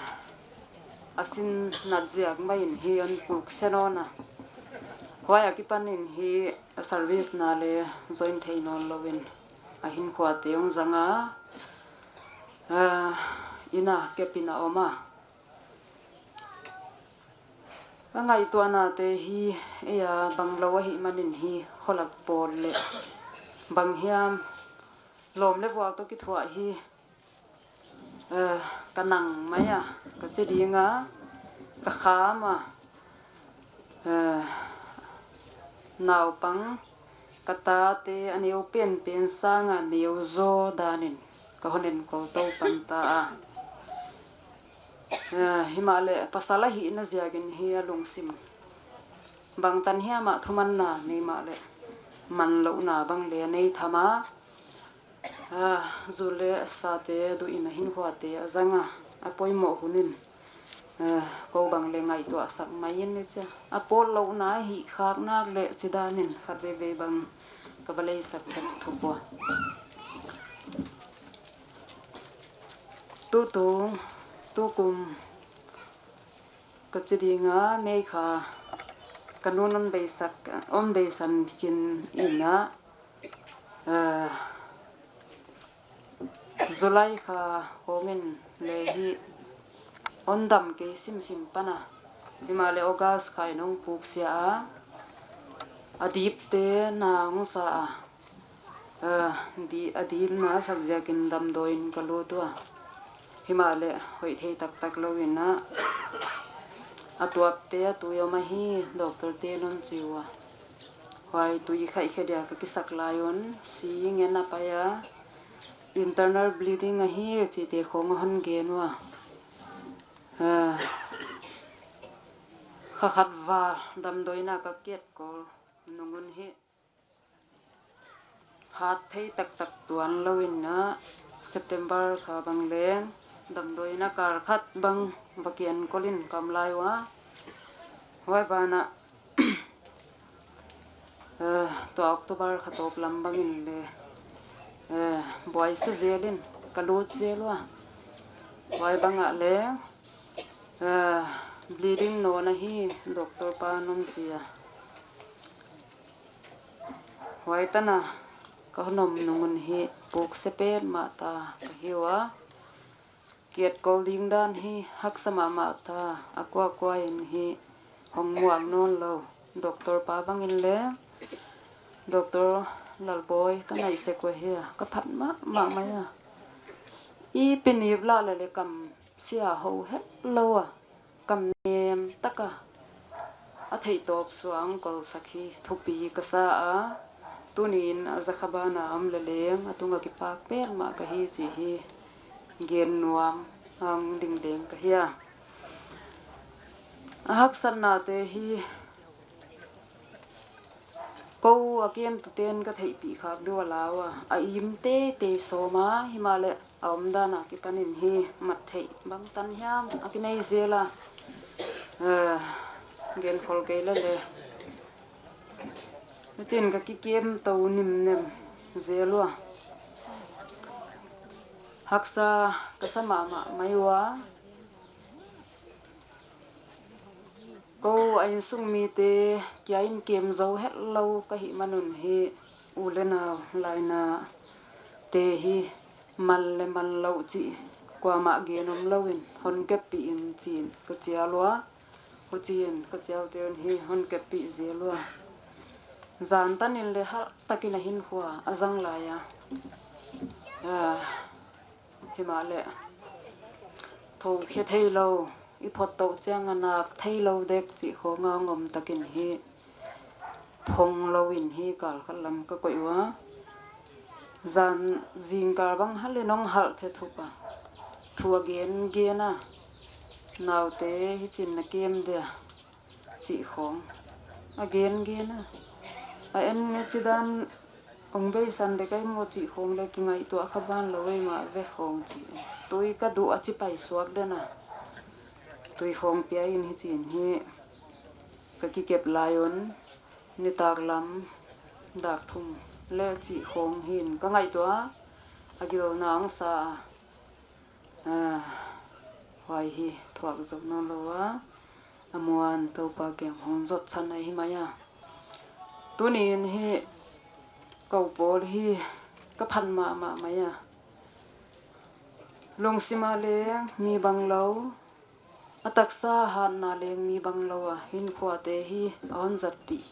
a sin nat ziak mah in hi hong puk sia nawn a. Huai a kipanin hi a service na le join thei nawn lo in a hinkhuate hong zang a, eh, inn a kepin a om a. A ngaihtuahnate hi ei a bang lo ahih manin hi khualak pawl le bang hiam lawm le vuak tawh kithuah hi, eh, ka nang mai a, ka ci ding a, ka kham a, eh, naupang ka tate a neu penpen sanga neu zaw danin ka hon enkol to pan ta a. Eh, himahleh pasal ahihna ziakin hi a lungsim bangtan hiamah thumanna nei mahleh manlohna bang le a nei tham a. Ah, zu le sate duh in a hinkhuate a zang a, a poimawh hunin, ah, ko bang le ngaihtuahsak mai in le cia. A pawt lohna a hih khak nak le cidanin khat veivei bang ka va leisak thek thup ua. Tutung, tukum ka ci ding a, May kha ka nun hon beisak, hon beisan khin in ah, eh, July kha khawngin le hi hon dam kei simsim pan a. Himahleh August kha in hong puk sia a, a dipte na hong sa a. Eh, di-, a dipna sak ziakin damdawi in ka lut ua. Himahleh hoih thei taktak lo in ah, a tuapte a tui om ahi, doctor-te in hon ci ua. Huai tui khaihkhia dia ka kisak lai un, si ngen a pai a, internal bleeding ahi cihte khawng a hon gen ua. Eh, kha khat val damdawi in ah ka kiatkol nung un hi hat thei taktak tuan lo in ah, September kha bang leng damdawi in ah kal khat bang va kienkol in ka om lai ua. Huai banah, eh, tua October kha tawp lam bangin le, eh, buai sia zelin ka lut zel ua. Huai bangah leng, eh, bleeding nawn ahi, doctor pa'n hon ci a. Huai tan a ka hon om nung un hi puk sia petmah ta ka hi ua. Kiatkol ding dan hi haksa mahmah ta, a kuakua in hi hong muak nawn lo. Doctor pa bangin le, Doctor Lalbawi, ka ngaihsek uh hi a, ka phat mahmah mai a. I pinip lah le le kam sia ho het lo a, kam nem taka a theihtawp suang kolsak hi thupi ka sa a, tuni-in a zakha bana om le leng a tunga kipak petmah ka hi ci hi gen nuam ang ding leng ka hi a. A haksatnate hi ko a kemtute'n ka theihpih khak deuh a lau a, a im teitei sawm a, himahleh a omdan a kipanin hi mat theih bangtan hiam a kinei zel a, eh, genkhol kei le le. Lecin ka kikiamto nimnem zel ua. Haksa ka sa mahmah mai uh a, ko a innsung mite kia in kem zo het lo ka hih manun hi u le nau laina te hi man le man loh cih kuamah gen om loin hon keppih in ci-in ka cial uh a, huci-in ka cialte un hi hon keppih zel uh a, zan tanin le halh takin a hinkhua a zang lai a, himahleh thokhia thei lo, i phot toh ciang a nak thei lo dek cih khawng a ngom takin hi phong loin hi kal khat lam ka koih uh a, zan zingkal bang hal in hong halh thei thup a, thu a gengen a, naute hicin na kem dia cih khawng a gengen a, a en ni cidan hong beisan dek ai maw cih khawng le kingaihtuah kha ban lo ei mah ve khawng ci. Tui ka duh a ci pai suak den a, tui khawng pia in hicin hi ka kikep lai un nitak lam dak thum le cih khawng hin ka ngaihtuah a, a gilna ang sa a, huai hi thuak zo nawn lo a, a muan Topa kiang hong zotsan ahi mai a, tuni-in hi ko pawl hi ka phan mahmah mai a, lungsim ah leng mi bang lo, a taksa hatna leng mi bang lo a, hinkhuate hi a hon zatpih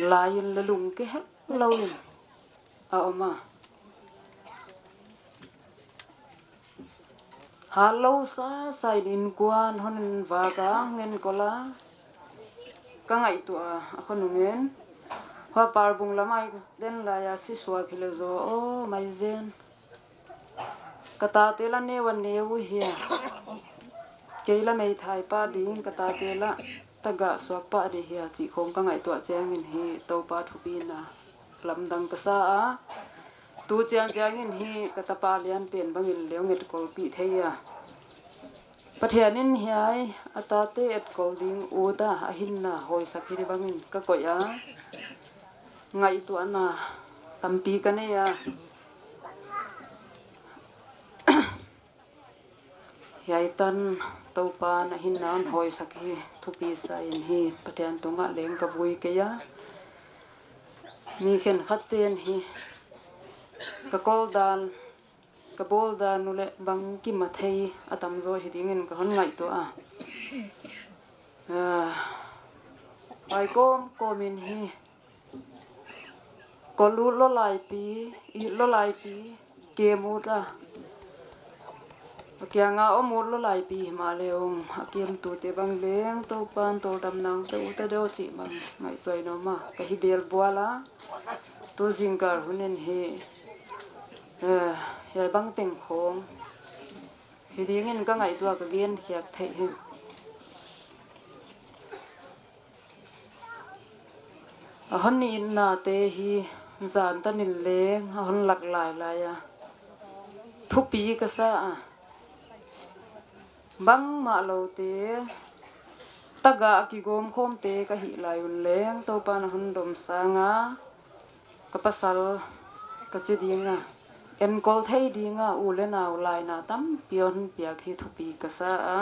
lai-in le lungke het loin a om a, hat lo sasa in innkuan hon vak a, ngenkol a, ka ngaihtuah a, a khonung in hua Parbung lam ah i den lai-a si suak hi le zaw aw mai zen. Ka tate la neu a neu uh hia, kei la meithai pah ding, ka tate la tagah suak pah ding hia cih khawng ka ngaihtuah ciangin hi Topa thupina lamdang ka sa a, tu ciangciangin hi ka tapa lianpen bangin leng etkolpih thei a, Pathian in hiai a tate etkol ding ut a, a hinna hawisak hi ding bangin ka koih a, ngaihtuahna tampi ka nei a, hiai tan Topa na hinna hon hawisak hi thupi sa in hi Pathian tungah leng ka vui kei a, mi khenkhat ten hi ka kol dan ka bawl dan uh le bang kim a thei a tamzaw hi dingin ka hon ngaihtuah a, ai kawmkawmin hi kol ut lawlaipi, it lawlaipi, kem ut a, a kianga om ut lawlaipi himah le ung a kemtute bang leng Topan tawldamna ung pe ut a deuh cih bang ngaihtuah in om a, ka hi belbual a, tu zingkal hunin hi hiai bang teng khawng hi dingin ka ngaihtuah ka genkhiak theih hi. A hon itnate hi zan tanin leng a hon lak lailai a, thupi ka sa a, bangmah lote tagah a kigawmkhawmte ka hih lai un leng Topan a hon dom sanga ka pasal ka ci dinga enkol thei dinga u le nau laina tampi a hon piak hi thupi ka sa a,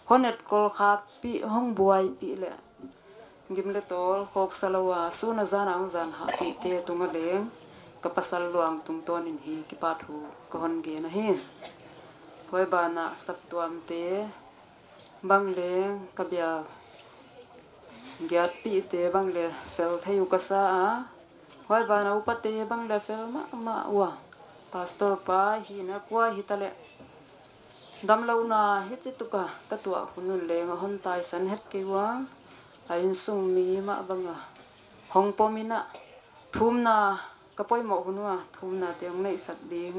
hon etkol khakpih hong buaipih le gim le tawl khawksa lo a sun a zan a hong zan hahpihte tunga leng ka pasal luang tungtawnin hi kipahthu ka hon gen ahi. Huai banah saptuamte bang leng ka bia giatpihte bang le fel thei uh ka sa a, huai banah upate bang le fel mahmah uh a, pastor pa hina kua hitaleh damlohna hici tuka ka tuah hun un leng a hon taisan het kei uh a, a innsung mi mah banga hong pom in a, thumna ka poimoh hun uh a thumnate hong neihsak ding,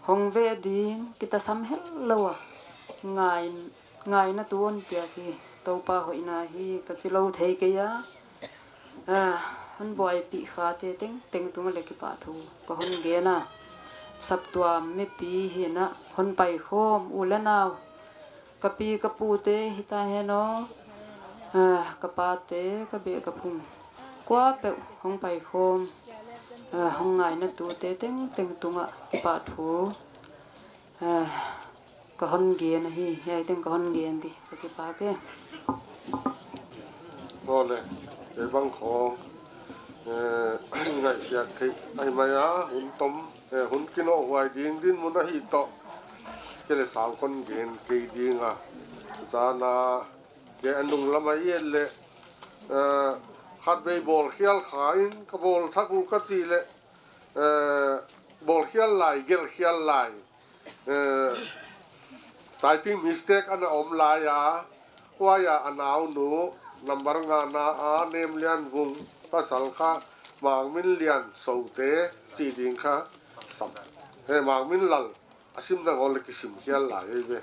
hong veh ding kitasam het lo a, ngai ngaina tu hon piak hi. Topa hoihna hi ka ci lo thei kei a, hon buaipih khate tengteng tunga le kipahthu ka hon gen a, saptuam mipi hina hon paikhawm u le nau, ka pi ka pute hita hen aw, ka pate ka beh ka phung kuapeuh hong paikhawm Eh, hong ngaina tute tengteng tungah kipahthu, eh, ka hon gen ahi. Hiai teng ka hon gen di, ka kipak e. Aw le, kei bang khawng, eh, ngaihkhiat theih ahi mai a, hun tom, eh, hun kinawhhuai ding dinmun ahi tawh, kei le sau kon gen kei ding a, zana kei a nung lam a i et leh, eh, khatvei bawlkhial kha in ka bawl thak uh ka cih leh, eh, bawlkhial lai, gelhkhial lai, eh, typing mistake a na om lai a, huai a a naunu number ngana a Nem Lian Vung pasal kha Mang Min Lian Sote ci ding kha sam. He Mang Min Lal a sim nangawn le kisim khial lai ei ve.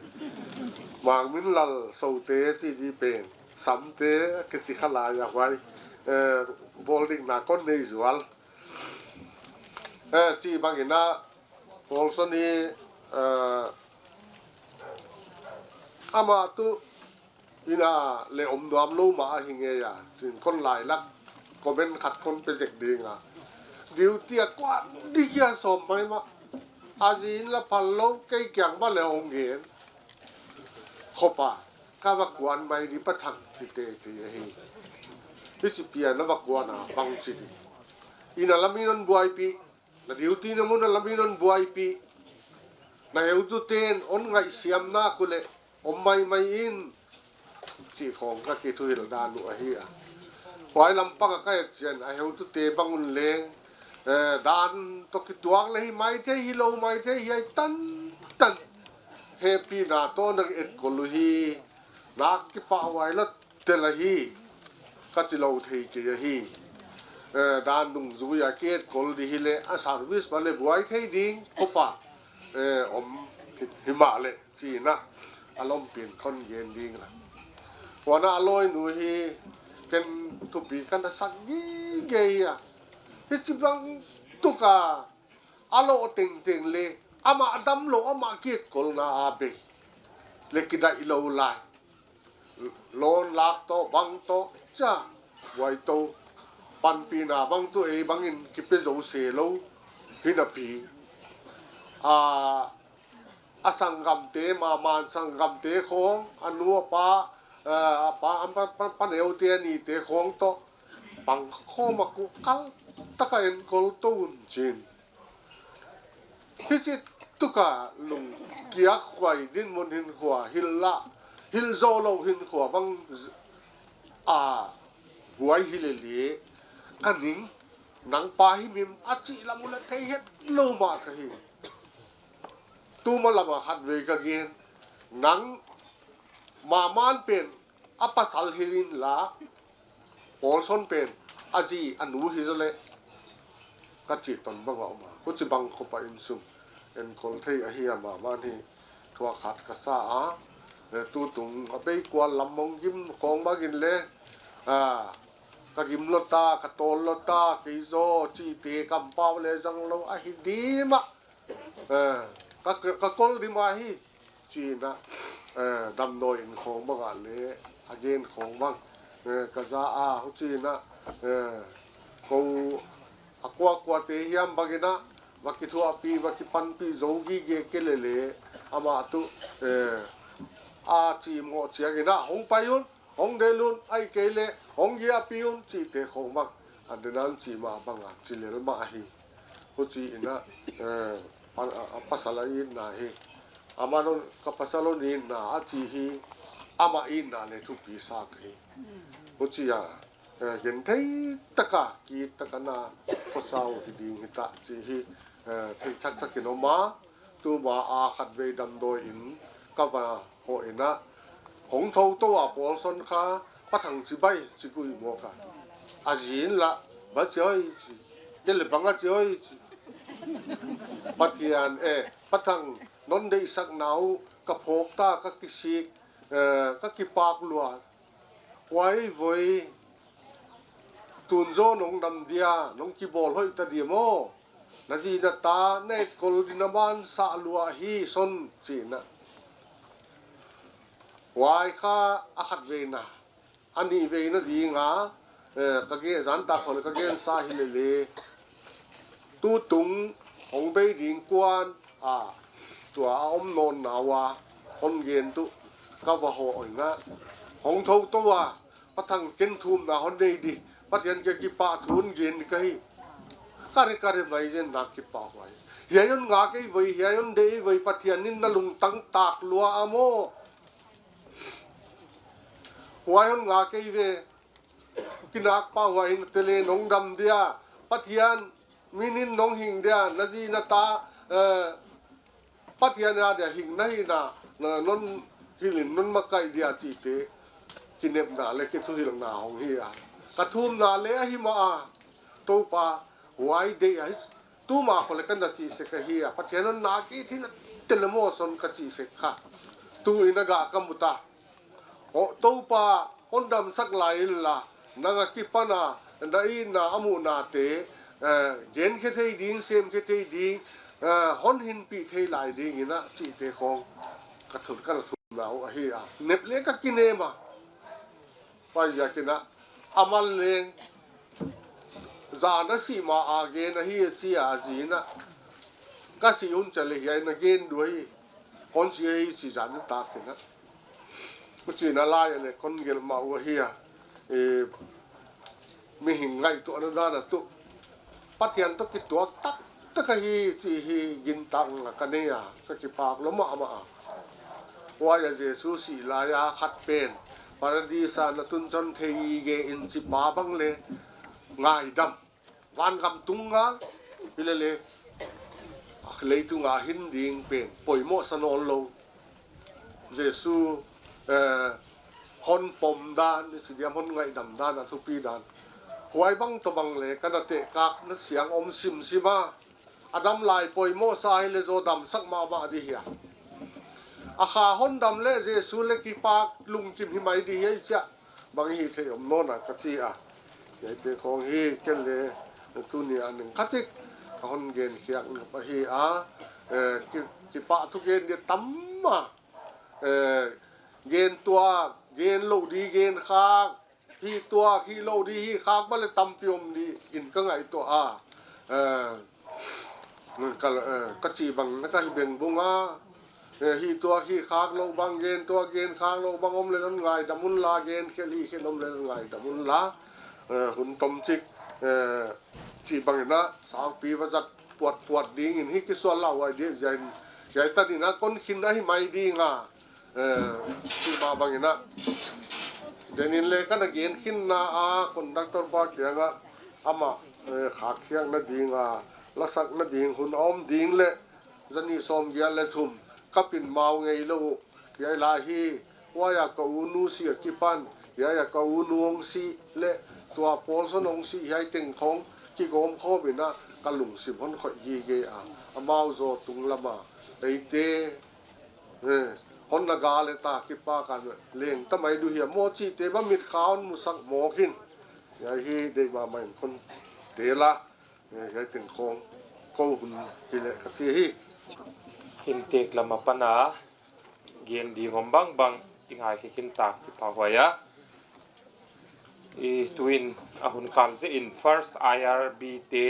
Mang Min Lal Sote ci di pen Samte kici kha lai a huai, eh, bawl dikna kon nei zual. Eh, ci bangin a Paulson hi, eh, amah tu ina le om nuam lo mah ahi ngei a, cin kon lailak comment khat kon pe zek ding a. Duty a kuan dik a sawm mai mah. A zin la phal lo kei kiang mah le hong gen. Khopa, ka va kuan mai di Pa Thang ci teitei ahi. Hi ci pian a va kuan a bang ci di. Ina lamin on buaipih. Na duty na mun a lamin on buaipih. Na heututen on ngaihsiamna ku le om maimai in. Cih khawng ka kithuhilh dan uh ahi a. Huai lampang a ka et cian a heutute bang un leng, eh, dan tawh kituak le hi maithei, hi lo maithei, hiai tantan hehpihna tawh nang etkol uh hi. Nak kipahhuai lo tel ahi, ka ci lo thei kei ahi. Eh, dan dungzui a kietkol di hi le a service mah le buai thei ding khopa, eh, om hi, hi mah le ci-in a, a lompi in kon gen ding a. Huan a lawinu hi ken thupi ka na sak gige hi a. Hi ci bang tuk a a lawh tengteng le amah dam lo, amah kietkolna a bei le kidaih lo lai. Lawn lak tawh bang tawh cia buai to, panpihna bang tu ei bangin kipe zo se lo. Hi napi a, a sanggamte, Maman sanggamte khawng, a nu a pa, eh, a pa, a pa, pa, paneute a nite khawng tawh pang khawm a kuh kal taka enkol to un cin. Hi ci tuka lungkiak huai dinmun hinkhua, hilh lah, hilh zawh loh hinkhua bang z-, a buai hi lele, ka ning, nang pa hi mim a cih lam uh le thei het lo mah ka hi. Tuma lama khatvei ka gen, nang Maman pen a pasal hi in la, Paulson pen a zi a nu hi zaw le, ka cih ton bang a om a. Huci bang khopa inn sung enkol thei ahi a, Maman hi thuak khat ka sa a. Eh, tutung a bei kual lam mong gim khawng bangin le, ah, ka gim lo ta, ka tawl lo ta, kei zaw cihte kampau le zang lo ahi dim a. Eh, ka, ka kol dim a hi. Ci-in a, eh, damdawi in khawng bang a le a gen khawng bang, eh, ka za a, huci-in a, eh, ko a kuakuate hiam bangin a va kithuahpih, va kipanpih zo gige kei lele, amah tu, eh, a cimawh ciangin a hong pai un, hong del un, ahih kei leh hong giahpih un cihte khawng bang, a denan cih mah bang a ci lel mah ahi. Huci-in a, eh, pa-, a, a pasal a itna hi. Amah non ka pasal hon itna a ci hi. Amah itna le thupi sa ka hi. Huci a, eh, genthei taka, kit taka na khuasa uh hi ding hi ta ci hi. Eh, theih thakthak in om a, tuma a khatvei damdawi in ka va hawh in a, hong tho to a Paulson kha, Pa Thang ci bai ci kuih mawk a. A zin lah, ba ci oi ci. Kei le bang a ci oi ci. Pathian, eh, Pa Thang, non deihsakna uh ka phawk ta, ka kisik, eh, ka kipak lua. Huai voi, tun zaw nong dam dia, nong kibawl hoih ta dia maw? Na zi na ta na etkol ding na mansah lua hi son ci-in a. Huai kha a khatveina, a nihveina ding a, eh, ka gen, zanta khawng le ka gensa hi lele. tutung hong bei ding kuan a, tua a om nawn na uh a hong gen tuh ka va hawh in ah, hong tho to a, Pa Thang ken thumna hong nei dih, Pathian kiang kipahthu hong gen dih ka hi. Kare kare mai zen nak kipahhuai. Hiai hong ngak ei voi, hiai hong deih ei voi, Pathian in na lungtang tak lua a maw. Huai hong ngak ei ve. Kinak pah huai in tele nong dam dia, Pathian min in nong hing dia, na zi na ta, eh, Pathian a dia hing na hihna, na non hilh in non makaih dia cihte kinepna le kithuhilhna hong hi a. Ka thumna le ahi mah a, Topa, huai deih a hi, tuma khole ka na cih sek ahi a, Pathian hon nak it hi na tele maw son ka cih sek kha. Tu in a gah ka mu ta. Aw Topa, hon damsak lai inla, nang a kipan a na itna a muhnate, eh, genkhia thei ding, semkhia thei ding, eh, hon hinpih thei lai ding in ah cihte khong ka thum, ka na thumna uh ahi a. Nep le ka kinem a. Huaiziakin ah, a man leng, zan a sih ma a gen ahi a ci a, a zi in ah, ka sih hun ciang le hiai na gen dua hi, kon si ahi ci zan in tak in ah. Huci na lai a le kon gelh mah uh ahi a, eh, mihing ngaihtuahna dan a tuh Pathian tawh kituak taktak ahi cih hi gintakna ka nei a, ka kipak lua mahmah a. Huai a Jesu sih lai a khat pen Paradis a na tun chon thei i ge in ci pa bang le ngaidam. Vangam tung ngal hi le le, leitung a hin ding pen poimoh sa nawn lo. Jesu, eh, hon pom dan, i ci diam hon ngaihdam dan, a thupi dan. Huai bang tawh bang le, ka na tehkakna siang om simsim a. A dam lai poimoh sa hi le zaw damsak mahmah di hi a. A kha hon dam le Jesu le kipak lungkim hi mai di hi a i ciah. Bang i hi thei om nawn a ka ci a. Hiaite khong hi ken le tuni a ning khat cik ka hon genkhiak nop ahi a, eh, ki, kipahthu gen dia tam a, eh, gen tuak, gen loh di gen khak, hih tuak, hih loh di hih khak bang le tampi om di in ka ngaihtuah a, eh, ka, eh, ka cih bang na ka hi beng bung a, eh, hih tuak hih khak loh bang, gen tuak gen khak loh bang om le non ngaidam un la, gen khelh hih khelh om le non ngaidam un la, eh, hun tom cik, eh, cih bang in ah saupi va zat puatpuat ding in hih kisual lauhuai dia ziah in, hiai tan in ah kon khin ahi mai ding a, eh, cih mah bang in ah. Den in le ka na gen khinna a conductor pa kiang ah amah, eh, khakkhiakna ding a, lasakna ding hun a om ding le, zanih sawmgiat le thum, ka pin mau ngei lo uh. Hiai lai hi, huai a ka u nu si a kipan, hiai a ka u nu hong si le, tua Paulson hong si hiai teng khong kigawm khawm in ah ka lungsim hon khoih gige a, amau zaw tung lam a, eite, eh, hon na ga le ta kipak a leng ta mai di uh hi a maw cihte bang mitkha hon musak mawk in. Hiai hi deih mahmah in kon tel a. Eh, hiai teng khong ko hun hi leh ka ci hi. Inntek lam a pan a gen ding om bangbang i ngaikhe khin tak kipahhuai a. I tu in a hun kal zia in first I R B te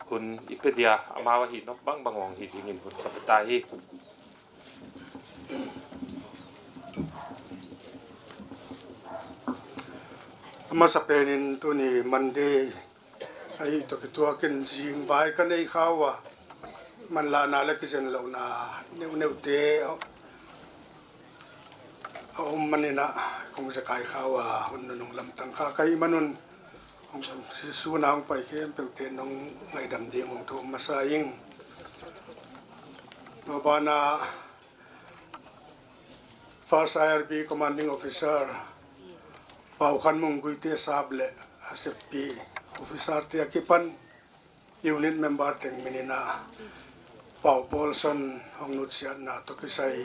hun i pe dia, amau a hih nop bangbang hong hih ding in hun ka pe ta hi. A masa pen in tuni Monday ahi tawh kituak in zingvai ka nei kha uh a, manlahna le kizen lohna neuneute a om man in ah kong zekai kha uh a, hun nunung lamtang kha ka hih man un, hong, sun a hong pai khempeuhte nong ngaihdam ding hong thum masa ing. Tua ban ah First I R B Commanding Officer Pau Khan Mung Guite sap le a seppi officer te a kipan unit member teng min in ah Pau Paulson hong nutsiatna tawh kisai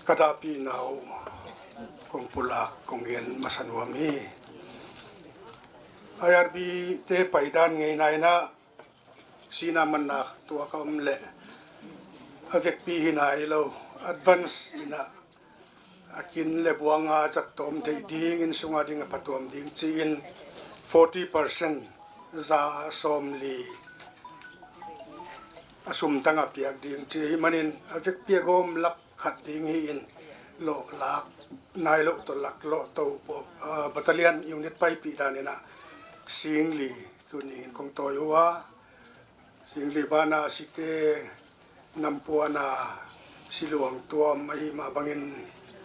ka dahpihna uh kong pulak kong gen masa nuam hi. I R B te paidan ngeina in ah sihna manna tuak a om leh a vekpi hi nai lo, advance in ah a kin le buang a zat tawm theih ding, inn sung a ding a phatuam ding ci-in forty percent, za sawmli a sum tangah piak ding ci ahih manin a vekpi a gawm lak khat ding hi-in lawh lak nai loh tawh lak lawh to battalion unit paipih danin ah singli tuni in kong tawi uh a, singli banah a site nampuana siluang tuam ahi mah bangin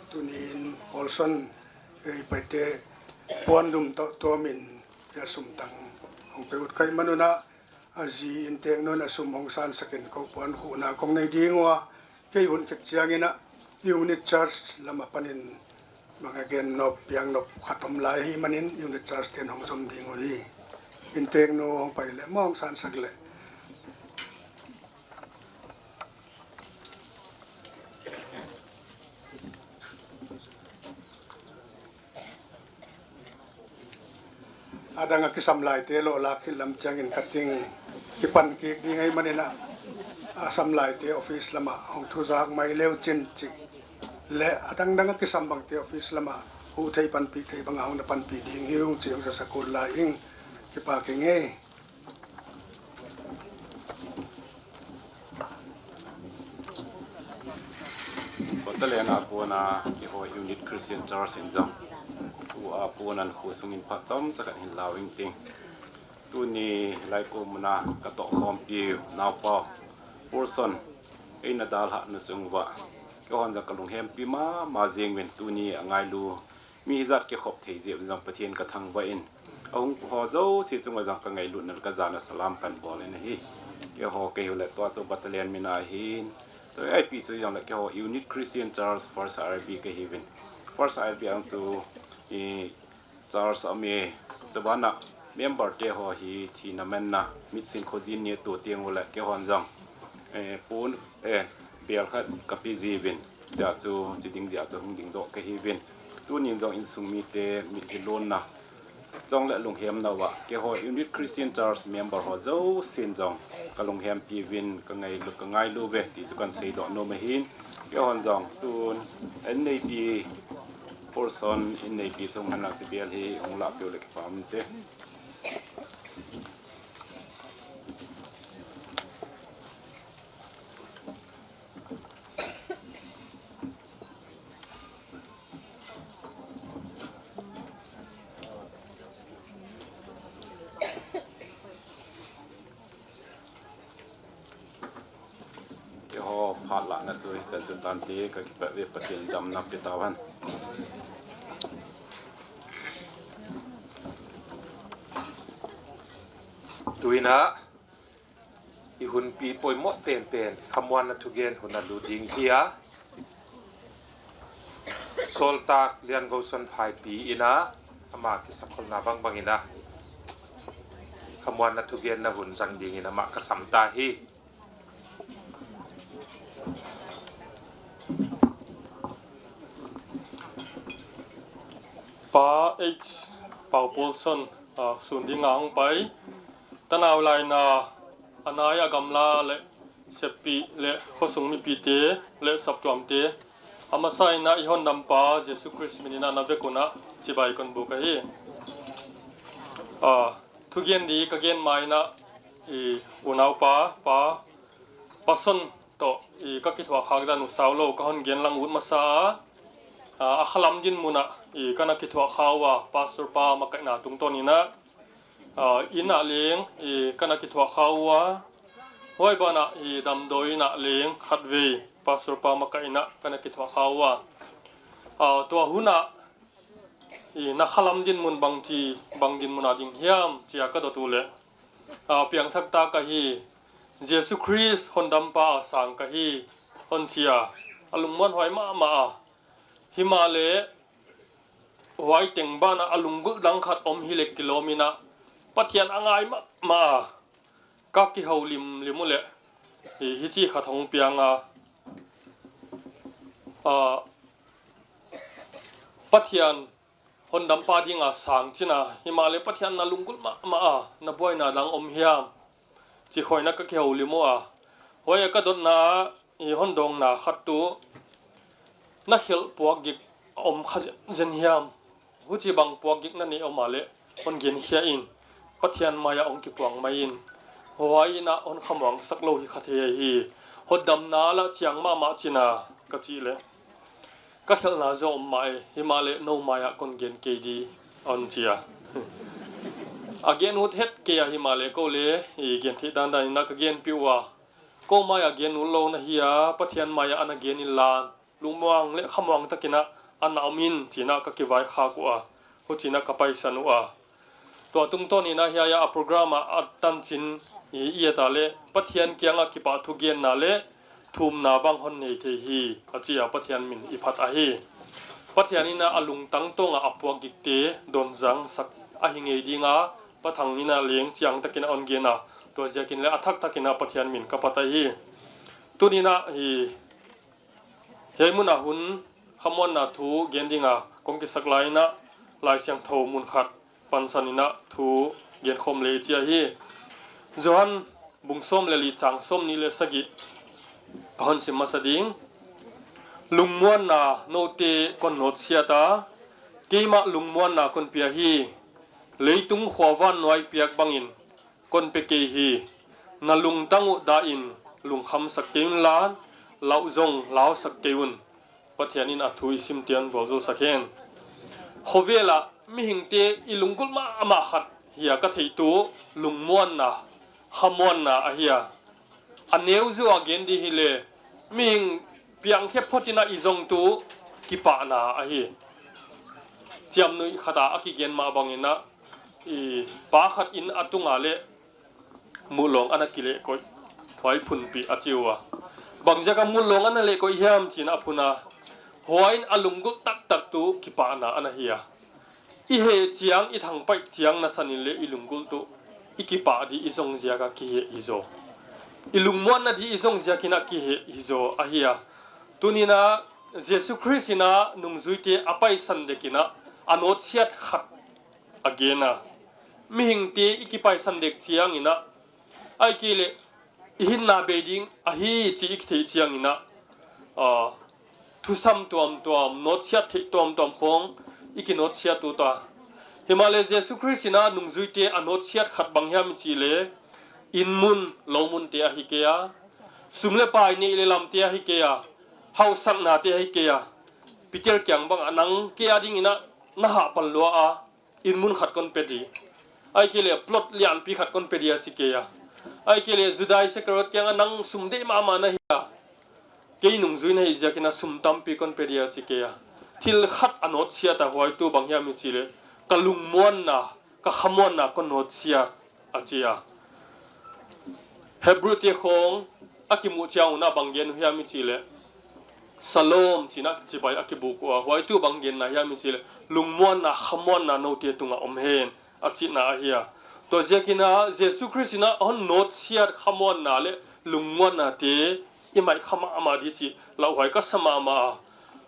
tuni in Paulson ei paite puandum tawh tuamin a sum tang hong pe ut ka hih manun ah a zi inntek nun a sum hong sansakin ko puan khuhna kong nei ding uh a, kei hun khit ciangin ah unit church lamah panin bang a gen nop piang nop khat om lai ahih manin unit church ten hong zom ding uh hi. Inntek nu hong pai leh maw hong sansak leh. A dang a kisam laite lawh lak khit lam ciangin ka ting kipan kik ding ahih manin ah a sam laite office lamah hong thuzak mai leu cin cih le a dangdang a kisam bangte office lamah huh thei panpih thei bangah hong na panpih ding hi ung cih hong zasak ut lai ing. Kipak ing ei. Battalion a puana kihawh Unit Christian Church in zong tu a puanan khu sungin phat cawm cakhat hin lau ing ting. Tuni laiku muna ka tawh khawmpi uh naupa Paulson ei na dalhah na cung vah kihawh zong ka lunghempi mahmah zing vin tuni a ngailu mi hizat kikhop thei ziau zong Pathian ka thangvah in a hung haw zosia cungah zong ka ngailutna le ka zana salam kan bawl in ahi. Kei haw kei uh le tua cu battalion mina hin tua aipi cu zong le kei haw Unit Christian Church First R B ka hi vin First R B ang cu i church a mi cu banah member te haw hi thina menna mitsin khozin ni tu tiang uh le kei haw zong pun bel khat ka pi zi vin cia cu ci ding zia cu hung ding dawh ka hi vin tunin zong innsung mite mit hi lonna cong le lunghem no ah kei haw Unit Christian Church member haw zo sin zong ka lunghempi vin ka ngailu ka ngailu ve ti cu kan sei dawh no mahin kei haw zong tun en neipi Paulson in neipi chung han lang ci bial hi hong lah piu le kipam te. Kei haw phat lahna cu hi can cun tante ka kipah ve Pathian damna pia tau han. Tuinah i hunpi poimawh penpen khamuanna thugen hun a lut ding hi a Sawltak Lian Go Son Phaipi inah ama kisakholna bangbangin ah khamuanna thugenna hun zang dingin amah ka samta hi. Pa H Pau Paulson sun dinga hong pai tanau laina a nai a gamla le seppih le khuasung mipite le saptuamte a masa inah i hondampa Jesu Khrist min inah na vek unah cibai kon buk ahi. Thugen di ka gen ma inah i unaupa pa pason tawh i ka kithuahkhak dan uh sau lo ka hon gen lang ut masa a a khalam din munah i ka na kithuahkha uh a pastor pa makaihna tungtawn inah inn ah leng i ka na kithuahkha uh a huai banah i damdawi inn ah leng khatvei pastor pa makaih inah ka na kithuahkha uh a tua hunah i na khalam din mun bangci bang din munah ding hiam cia ka dot uh leh piangthak ta ka hi. Jesu Khrist hondampa a sang ka hi hon cia a lungmuanhuai mahmah a himah leh huai teng banah a lunggulh dang khat om hi leh kilawm inah Pathian a ngai mahmah a ka kiho limlim uh leh hici khat hong piang a Pathian hondampa dinga sang cina himah leh Pathian na lunggulh mahmah a na buaina dang om hiam ci khawi inah ka kiho lim uh a huai a ka dotna i hondawngna khat tu na khelh puak gik a om kha zenzen hiam? Huci bang puak gik na neih om a leh hon genkhia in Pathian mai-ah hong kipuang mai in Huai in ah hon khamuangsak lo hi kha thei ahi hi. Hotdamna lah ciang mahmah cin a ka cih leh ka khelhna zaw om mah e, himahleh no mai-ah kon gen kei di, a hon ci a. A gen ut het kei a, himahleh ko le i gen theih dandan in ah ka genpih uh a, ko mai-ah gen ut lo na hi a, Pathian mai-ah a na gen inla lungmuang le khamuang takin ah a na om in, ci-in ah ka kivaikhak uh a, huci-in ah ka paisan uh a. Tua tungtawn in ah hiai ah a program ah a tancin i et a leh Pathian kiangah kipahthu genna le thumna bang hon nei thei hi, a ci a, Pathian min i phat ahi. Pathian in ah a lungtang tawngah a puakgikte donzangsak ahi ngei ding a, Pa Thang in ah leng ciang takin ah hon gen a, tua ziakin le a thak takin ah Pathian min ka phat ahi. Tuni in ah hi hiai mun ah hun khamuanna thu gen ding a kong kisak lai in ah Lai Siangtho mun khat pansan in ah thu genkhawm le i ci ahi. Johan bung sawm le li, cang sawmnih le sagih ka hon sim masa ding. Lungmuanna note kon nawtsiat a, keimah lungmuanna kon pia hi. Leitung khua vannuai piak bangin kon pia kei hi. Na lungtang uh dah in lungkhamsak kei unla, lauh zong lausak kei un. Pathian in a thu i simte hon vualzawlsak hen. Khovel ah mihingte i lunggulh mahmah khat hi a ka theihtu lungmuanna, khamuanna ahi a. A neu zaw a gen di hi leh mihing piangkhia phot in ah i zongtu kipahna ahi. Ciamnuih khat ah a kigen mah bangin ah i pa khat inn a tung a leh mullawng a na kilehkoih, huai phunpih a ci uh a. Bang ziak a mullawng a na lehkoih hiam ci-in a phun a, huai in a lunggulh taktaktu kipahna a na hi a. I heh ciang, i thangpaih ciang na san in le i lunggulhtu i kipah di i zong ziak a kiheh hi zaw. I lungmuanna di i zong ziakin ah kiheh hi zaw ahi a. Tuni in ah Jesu Khrist in ah nungzuite a paisan dek in ah a nawtsiat khat a gen a. Mihingte i kipaisan dek ciangin ah, ahih kei leh i hinna bei ding ahi cih i kitheih ciangin ah, ah, thusam tuamtuam, nawtsiat theih tuamtuam khawng i kinawtsiat uh ta. Himahleh Jesu Khrist in ah nungzuite a nawtsiat khat bang hiam i cih leh inn mun, lo munte ahi kei a, sum le pai, neih le lamte ahi kei a, hauhsaknate ahi kei a, Peter kiang bang ah nang kei a dingin ah na hahpan lua a, inn mun khat kon pia di. Ahih kei leh plot lianpi khat kon pia di a ci kei a. Ahih kei leh Judas Iskariot kiangah nang sum deih mahmah na hi a, kei nungzui na hih ziakin a sum tampi kon pia di a ci kei a. Thil khat a nawtsiat a, huai tu bang hiam i cih leh ka lungmuanna, ka khamuanna kon nawtsiat a ci a. Hebrute khawng a kimuh ciang un ah bang gen uh hiam i cih leh Shalom ci-in ah cibai a kibuk uh a, huai tu bang genna hiam i cih leh lungmuanna, khamuanna note tungah om hen a cihna ahi a. Tua ziakin ah Jesu Khrist in ah hon nawtsiat khamuanna le lungmuannate i maih kha mahmah di cih lauhuai ka sa mahmah a.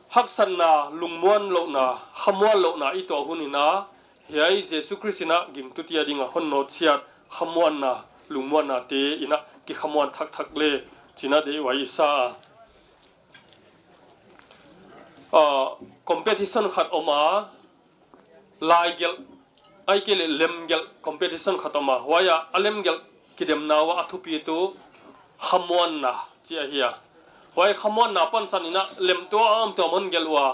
Haksatna, lungmuan lohna, khamuan lohna i tuah hun in ah hiai Jesu Khrist in ah gingtute a dingah hon nawtsiat khamuanna, lungmuannate in ah kikhamuan thakthak le ci-in ah deihhuai i sa a. Ah, competition khat om a, laigelh, ahih kei leh lemgelh competition khat om a, huai ah a lemgelh kidemna uh ah a thupitu khamuanna ci ahi a. Huai khamuanna pansan in ah lem tuamtuam hon gelh uh a,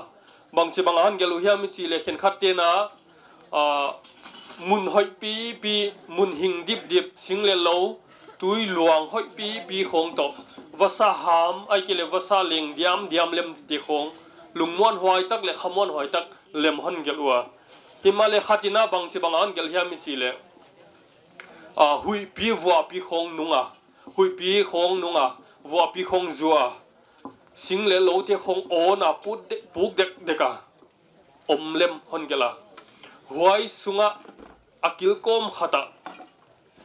bangci bang a hon gelh uh hiam i cih leh khenkhatte in ah, ah, mun hoih pipi, mun hing dipdip, sing le lo, tui luang hoih pipi khawng tawh, vasa ham, ahih kei leh vasa leng diamdiam lemte khawng, lungmuanhuai tak le khamuanhuai tak lem hon gelh uh a. Himahleh khat in ah bangci bang a hon gelh hiam i cih leh, ah, huihpi vuahpi khawng nung a, huihpi khawng nung a, vuahpi khawng zua a, sing le lote khawng awn a, puk dek, puk dekdek a om lem hon gelh a. Huai sungah a kilkawm khat ah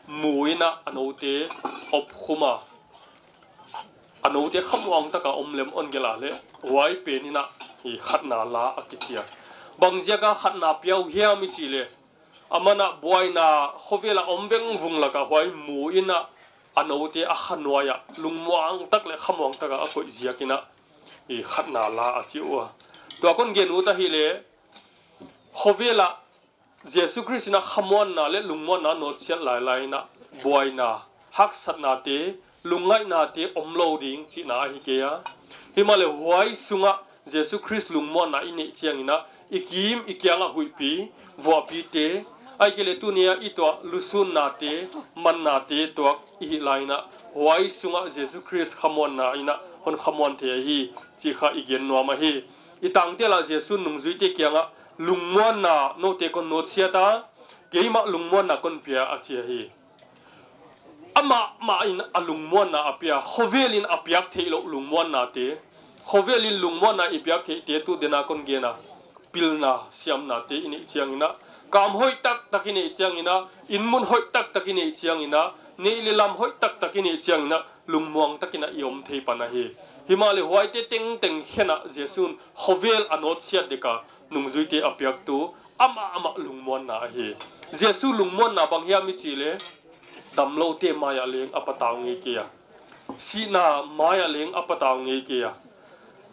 mu in ah a note opkhum a, a note khamuang tak a om lem hon gelh a leh huai pen in ah hi khatna la a kici a. Bang ziak a khatna pia uh hiam i cih leh, aman ah buaina khovel ah om vengvung lak ah huai mu in ah a note a khanuai ah lungmuang tak le khamuang tak a a koih ziakin ah hi khatna la a ci uh a. Tua kon gen ut ahih leh khovel ah Jesu Khrist in ah khamuanna le lungmuanna nawtsiat lailai in ah buaina, haksatnate, lungngainate om lo ding cihna ahi kei a. Himahleh huai sungah Jesu Khrist lungmuanna i neih cianginah i kim i kiangah huihpi, vuahpite, ahih kei leh tuni-ah i tuah lusunnate, mannate tuak i hih lai-inah huai sungah Jesu Khrist khamuanna inah hon khamuan thei ahi cih kha i gen nuam ahi. I tangtel ah Jesu nungzuite kiangah lungmuanna note kon nuatsiat a, keimah lungmuanna kon pia a ci ahi. Amah mah in a lungmuanna a pia, khovel in a piak theih loh lungmuannate, khovel in lungmuanna i piak theihte tu dena kon gena, pilna siamnate i neih cianginah, kam hoih taktak i neih cianginah, innmun hoih taktak i neih cianginah, neih le lam hoih taktak i neih cianginah lungmuang takinah i om thei pan ahi. Himahleh huaite tengteng khenah Jesu in khovel a nawtsiat deka nungzuite a piaktu amah amah lungmuanna ahi. Jesu lungmuanna bang hiam i cih leh, damlote mai-ah leng a patau ngei kei a, sihna mai-ah leng a patau ngei kei a,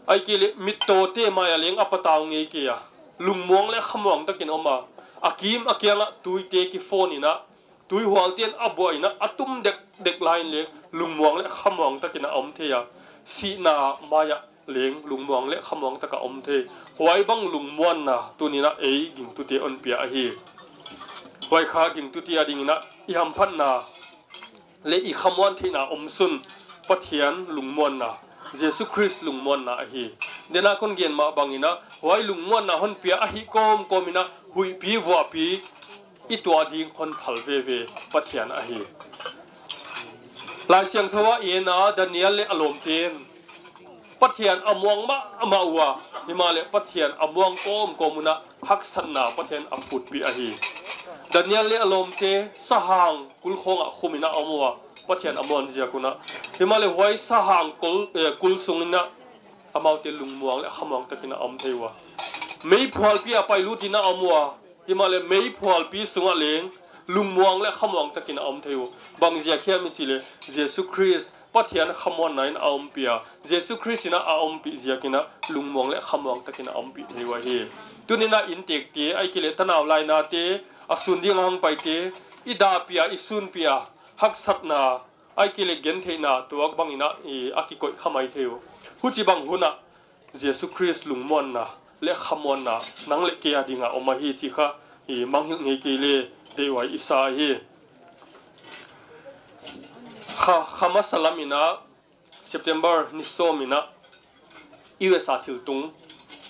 ahih kei leh mittawte mai-ah leng a patau ngei kei a, lungmuang le khamuang takin om a, a kim a kiangah tuite kifawn inah, tuihualte in a buah inah a tum dekdek lai-in leng lungmuang le khamuang takinah a om thei a, sihna mai-ah leng lungmuang le khamuang takah om thei. Huai bang lungmuanna tuninah ei gingtute hon pia ahi. Huai kha gingtute a dinginah i hamphatna le i khamuan theihna omsun Pathian lungmuanna, Jesu Khrist lungmuanna ahi. Dena kon gen mah banginah huai lungmuanna hon pia ahi kawmkawm inah huihpi vuahpi i tuah ding hon phal veve Pathian ahi. Lai Siangtho ah i en a, Daniel le a lawmte in Pathian a muang mahmah uh a, himahleh Pathian a muang kawmkawm unah haksatna Pathian a putpih ahi. Daniel le a lawmte sahang kulkhawngah khum inah a om uh a, Pathian a muan ziak unah. Himahleh huai sahang kul, eh, kul sunginah amaute lungmuang le khamuang takinah a om thei uh a, meiphualpi a pailut inah a om uh a, himahleh meiphualpi sungah leng lungmuang le khamuang takinah a om thei uh. Bang ziak hiam i cih leh, Jesu Khrist Pathian khamuanna in a ompih a, Jesu Khrist inah a ompih ziakinah lungmuang le khamuang takinah a ompih thei uh ahi. Tuninah inntekte, ahih kei leh tanau lainate, a sun ding a hong paite, i dahpih a, i sunpih a, haksatna, ahih kei leh gentheihna tuak banginah i a kikoih kha mai thei uh. Huci bang hunah Jesu Khrist lungmuanna le khamuanna nang le kei a dingah om ahi cih kha i mangngilh ngei kei le deihhuai i sa ahi. Kha, kha masa lam inah September ni sawm inah U S a thiltung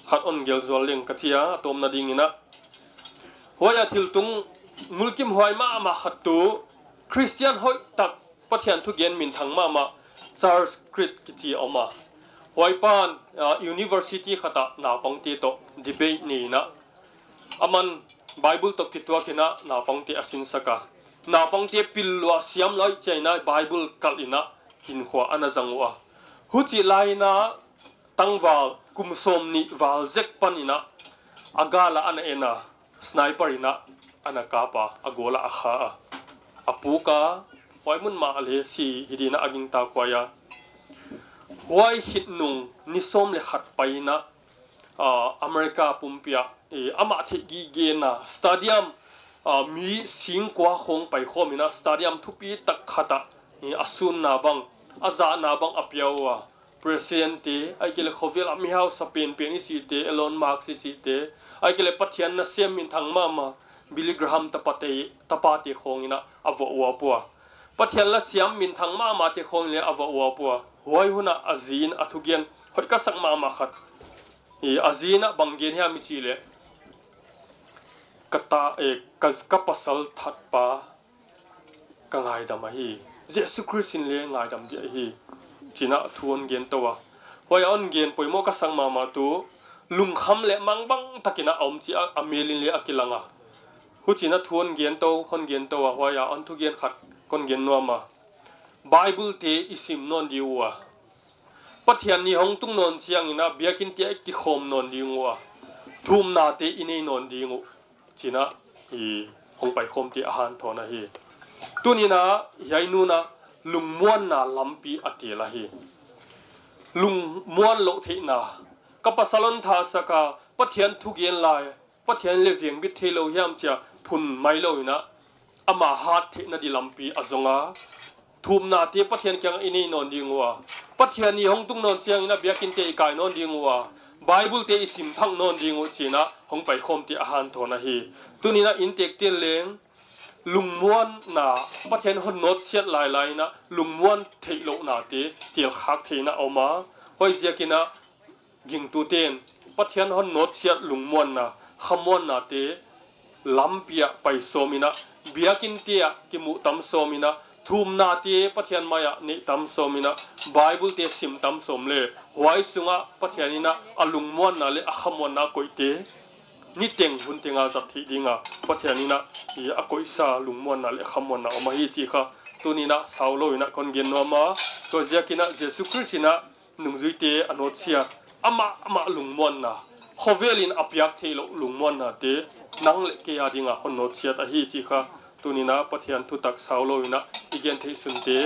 khat hon gelzual leng ka ci a, a tawpna dinginah huai a thiltung mulkimhuai mahmah khat tu Khristian hoih tak, Pathian thugen minthang mahmah Charles Kirk kici a om a, huai pan, ah, university khatah naupangte tawh debate nei inah, aman Bible tawh kituak inah naupangte a sinsak a, naupangte pil lua siam lua ih ciah inah Bible kalh inah hinkhua a na zang uh a, hucih lai inah tangval kum sawm nih val zek pan inah a gal ah a na en a, sniper inah a na kap a, a gawl ah a kha a, a puk a, huai mun mah le si hi dinah a gingta kuai a. Huai khit nung ni sawm le khat pai inah, ah, America pumpi ah, eh, amah theih gigena stadium, ah, mi singkua khawng paikhawm inah stadium thupi tak khatah, eh, a sunna bang, a zahna bang a pia uh a, President te, ahih kei leh khovel ah mihausa penpen i cihte, Elon Musk i cihte, ahih kei leh Pathian nasem minthang mahmah Billy Graham tapate, tapate khawng inah a vuah uap uh a, Pathian la siam minthang mahmahte khawng inah a vuah uap uh a. Huai hunah a zi in a thugen hoih ka sak mahmah khat, i, a zi inah bang gen hiam i cih leh, ka ta, eh, ka, ka pasal thatpa ka ngaidam ahi. Jesu Khrist in le ngaidam dih ahi, ci-inah thu hon gen to a. Huai a hon gen poimoh ka sak mahmah tu, lungkham le mangbang takinah a om cih a, a mel in le a kilang a. Huci-inah thu hon gen to, hon gen to a, huai a hon thugen khat kon gen nuam a. Bible te i sim nawn ding uh a, Pathian ni hong tung nawn cianginah biakinn te ah i kikhawm nawn ding uh a, thumnate i nei nawn ding uh, ci-inah i hong paikhawmte a hanthawn ahi. Tuninah hiai nunah lungmuanna lampi a teel ahi. Lungmuan loh theihna, ka pasal hon thasak a, Pathian thugen lai, Pathian le vengbit thei lo hiam ci-a phun mai lo inah, ama hat theihna ding lampi a zong a, thumnate Pathian kiangah i nei nawn ding uh a, Pathian i hong tung nawn ciangin ah biakinnte i kai nawn ding uh a, Bible-te i sim thak nawn ding uh ci-in ah hong paikhawmte a hanthawn ahi. Tuni-in ah inntekte leng lungmuanna, Pathian hon nawtsiat lailai-in ah lungmuan theih lohnate tilkhak thei-in ah om a, huaiziakin ah gingtute in Pathian hon nawtsiat lungmuanna, khamuannate lampi ah pai sawm in ah, biakinnte ah kimuh tam sawm in ah, thumnate Pathian mai-ah neih tam sawm in ah, Bible-te sim tam sawm le, huai sungah Pathian in ah a lungmuanna le a khamuanna a koihte niteng hunteng a zat theih ding a, Pathian in ah i a koihsa lungmuanna le khamuanna om ahi cih kha tuni-in ah sau lo-in ah kon gen nuam a, tua ziakin ah Jesu Khrist in ah nungzuite a nawtsiat, amah amah lungmuanna, khovel in a piak theih loh lungmuannate nang le kei a ding a hon nawtsiat ahi cih kha tuni-in ah Pathian thutak sau lo-in ah i gen theih sunte,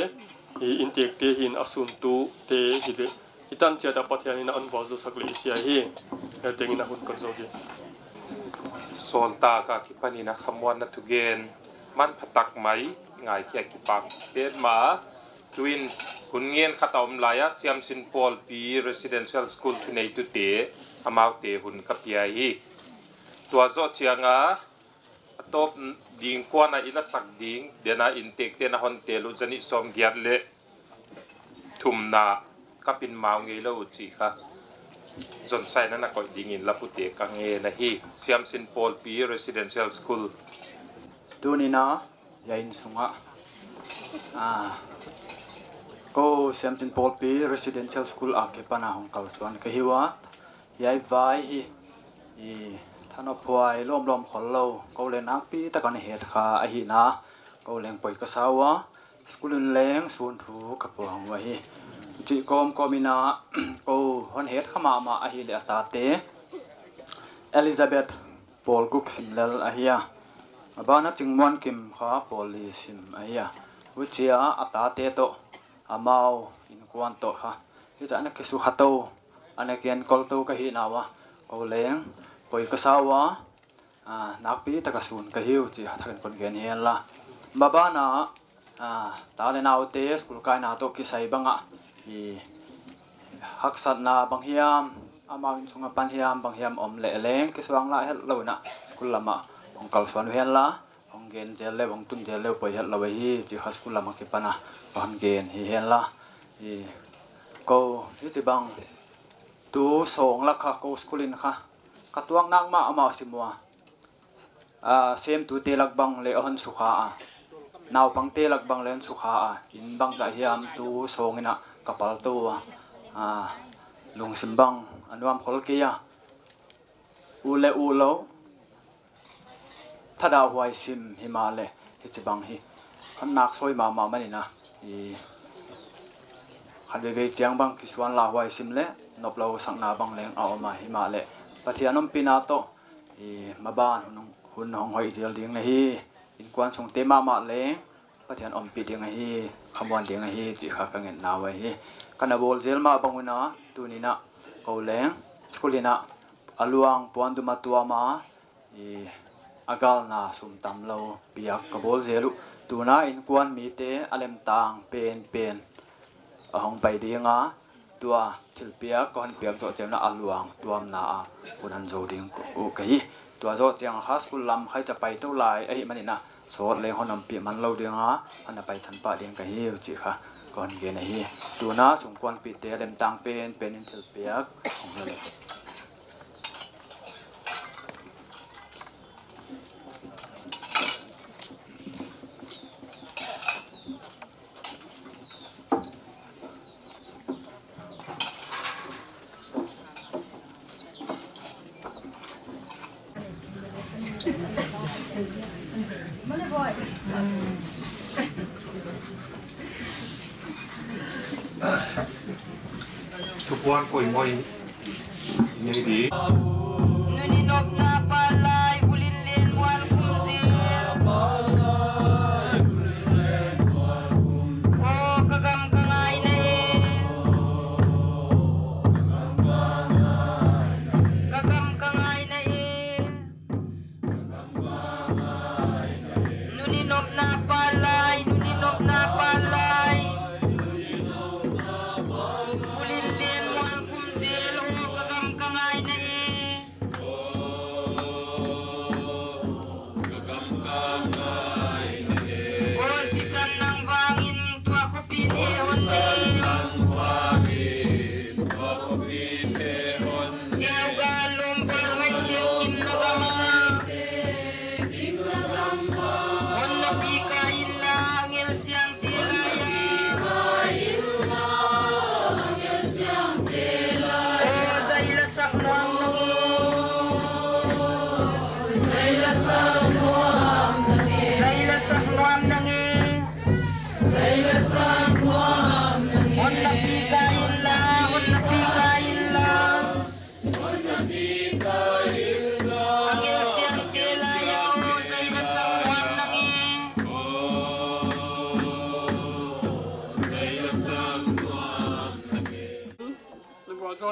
i inntekte hi-in a suntute hi leh i tan ciat ah Pathian in ah hon vualzawl sak leh i ci ahi. Hih tengin ah hun kon zo ding. Sawltak a kipanin a khamuanna thugen manpha tak mai ngaikhia, kipak petmah. Tu-in hun ngen khat a om lai a, Siamsin Pawlpi Residential School thuneitute, amaute hun ka pia hi. Tua zawh ciangin a tawp ding kuan a i lasak ding, den a inntekte na hon tel uh zanih sawmgiat le thumna, ka pin mau ngei lo uh cih kha zonsaina na koih dingin lapute ka ngen ahi. Siamsin Pawlpi Residential School. Tuni-in ah hiai inn sungah, ah, ko Siamsin Pawlpi Residential School a kipan a hong kalsuan ka hi uh a, hiai vai hi i thanop huai lawmlawm khol lo, ko leng nakpi takin na het kha ahihna ko leng poi ka sa uh a, school in leng sun thu ka puang uh ahi. Cih kawmkawm in ah ko hon het kha mahmah ahih leh a tate Elizabeth Pawl Guk Simlel ahi a, a ban ah Cing Muan Kim kha Pawl Li Sim ahi a, huchia a tate tawh amau innkuan tawh kha hichia na kisukha to, a na kienkol to ka hihna uh a, ko leng poi ka sa uh a, ah, nakpi taka sun ka hi uh cih a thakin kon gen hi hen la. Maban ah, ah, ta le naute school kaina tawh kisai bangah i haksatna bang hiam, amau inn sungah pan hiam bang hiam om leh leng kisuang lah het lo-in ah school lamah hong kalsuan uh hen la, hong gen zel le, hong tun zel le poi het lo ahi cih kha school lamah kipan a ka hon gen hi hen la. I ko hici bang tu sawng lak kha ko school in kha ka tuak nak mahmah sim uh a, a, semtute lak bang le a hon sukha a, naupangte lak bang le a hon sukha a, inn bangzah hiam tu sawng in ah ka palto uh a, a, lungsim bang a nuam khol kei a, ut le ut lo, thadah huai sim himahleh hici bang hi hon nak sawi mahmah manin ah, i khat veivei ciang bang kisuan lah huai sim le nop lo sakna bang leng a om a, himahleh Pathian ompihna tawh i maban hun, hun hong hoih zel ding na hi. Innkuan sungte mahmah leng Pathian ompih ding ahi, khamuan ding ahi cih kha ka ngetna uh ahi. Ka na bawl zel mah bang un ah tuni-in ah ko leng school in ah a luang puandum a tuam a, i a galna sum tam lo piak ka bawl zel uh. Tu-in ah innkuan mite a lemtang penpen a hong pai ding a, tua thilpiak ka hon piak zawh ciangin ah a luang tuamna ah hun hon zo ding uh ka hi. Tua zawh ciangin kha school lam khat ciang pai to lai ahih manin ah sawt leng hon ompih man lo ding a, hon na pai san pah ding ka hi uh cih kha ka hon gen ahi. Tu-in ah sungkuanpihte a lemtang penpen in thilpiak hong la leh. Thupuan poimawh in nei ding. Nuni nopna palai, vulin lenmual kumzil. O ka gam ka ngaina e. Ka gam ka ngaina e. Nuni nopna palai, nuni nopna palai,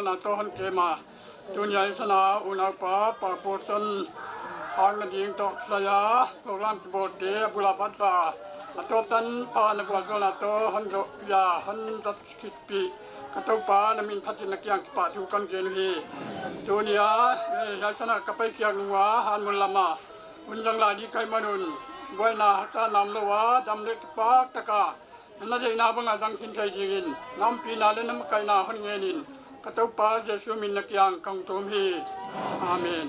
Tawh hon kem a, tuni a i sana unaupa Pa Paul Chan khak nading tawh kisai a program kibawlte a bula phatsa a tawptan pha na vualzawlna tawh hon zawhpih a hon zat khitpih ka Topa na min phatin na kiang kipahthu kan gen uh hi. Tuni a eh, hiai sana ka paikhiak nunga hanmun lama hun zang lai ding ka hih manun buaina haksa na om lo a dam le kipak taka na deihna banga zang khin thei dingin na ompihna le na makaihna hon ngenin ka Topa Jesu min na kiang kong thum hi. Amen.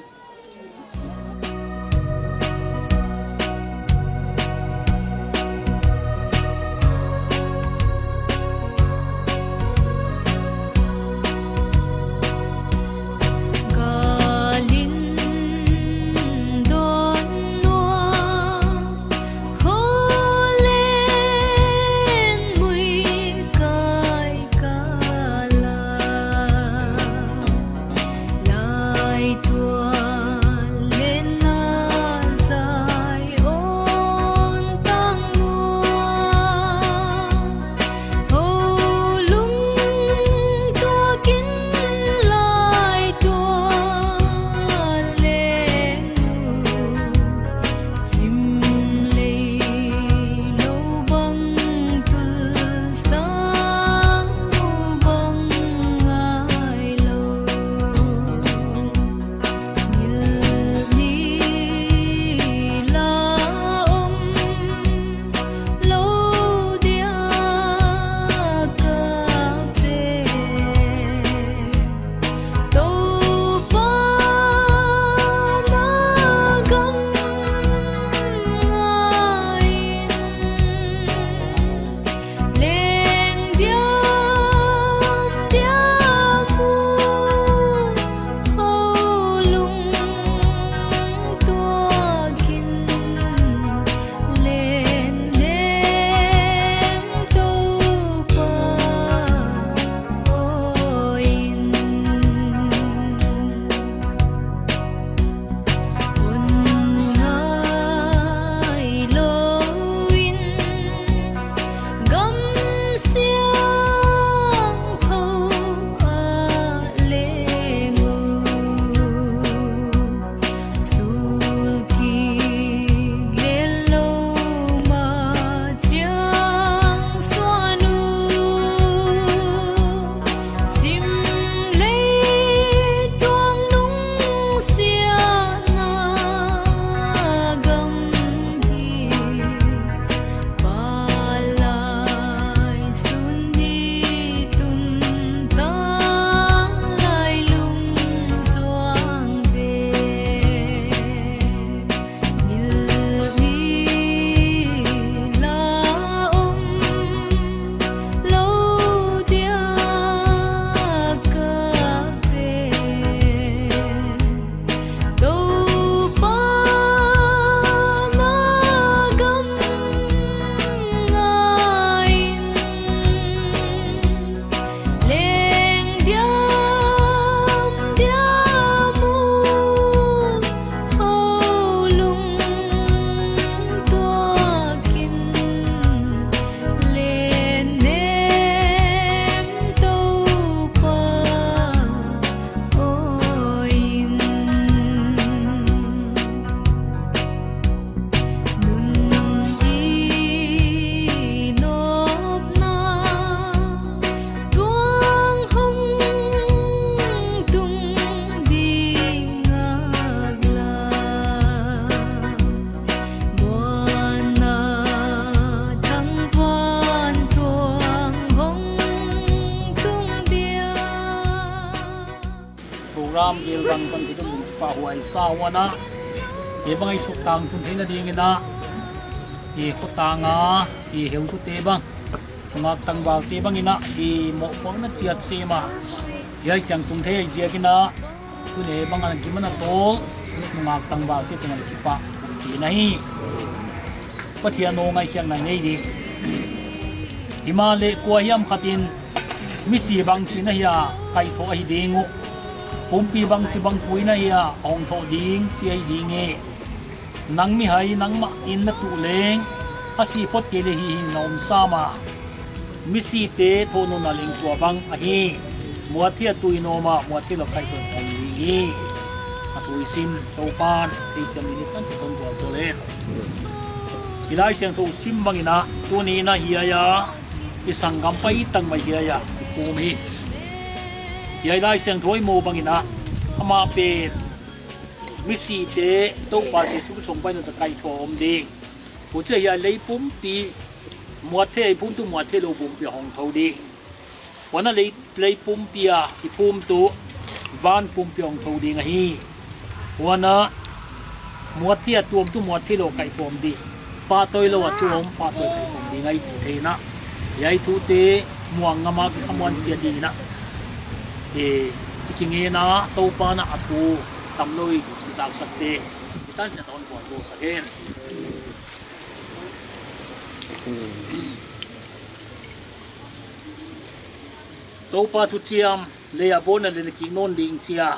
Program gel bang kan kitum ding pahhuai sa huan ah hi bang i suktang tun theihna dingin ah hi khotang a hi heutute bang nungak tangvalte bangin ah hi mawhpuakna ciat sem a hiai ciang tung thei ahi ziakin ah tuni bang a gim a na tawl nungak tangvalte tungah kipah ci na hi. Pathian aw ngaihkhiatna nei ding. Himahleh kua hiam khat in misi bangci na hia kaihthawh ahi ding uh, pumpi bangci bangpui na hia hong thawh ding ci ahi ding hi. Nang mihai nangmah in na tuh leng a sih phot kei leh hih hi na om sam a, misite thawh nunna leng tua bang ahi. Muathei a tui nuam ah muathei lo kaihtuah om ding hi. A thu i sim Topa'n theisiam ding hi. Tan ciat hong bual zo le. I Lai Siangtho sim bangin ah tuni in ah hiai ah i sanggam pai tangmai hiai ah i phum hi. Hiai Lai Siangtho i muh bangin ah amah pen misite Topa Jesu Khrist hong pai nawn ciang kaihtuah om ding. Huchi a hiai lei pumpi, muathei a i phum tu muathei lo pumpi a hong tho ding. Huan a lei, lei pumpi a i phum tu van pumpi a hong tho ding ahi. Huan a muathei a tuam tu muathei lo kaihtuah om ding. Pahtawi lo a tuam pahtawi kaihtuah om ding ahi chih thei in ah hiai thute muang ngam a kikhamuan chiat ding in ah i, i kingen a Topa'n a thu tam lo i kizaksakte i tan ciat hong bual zo sak hen. Topa thuciam lei ah bawl na leh na kik nawn ding ci a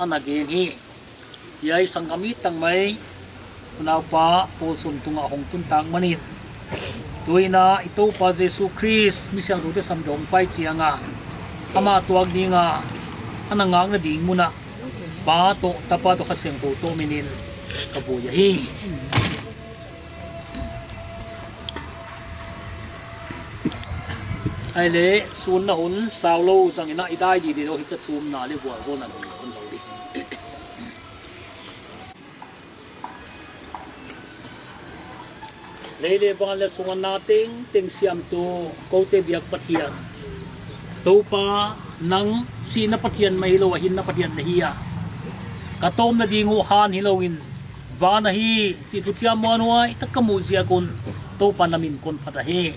a na gen hi. Hiai sanggam it tangmai unaupa Paulson tungah hong tun tak manin tuni in ah i Topa Jesu Khrist mi siangthote samdawng pai ciang a amah tuak ding a a na ngakna ding mun ah Pa tawh Tapa tawh Kha Siangtho tawh min in ka buai ahi. Ai le, sun na hun sau lo zang in ah i dai didi lo hi ca thumna le bual zawhna ding hon zang ding. Lei le van le sung a na tengteng siamtu kote biak Pathian Topa, nang sihna Pathian mah hi lo a hinna Pathian na hi a, ka tawpna ding uh han hi lo in van ahi cih thuciam muanhuai tak ka muh ziak un Topa na min kon phat ahi.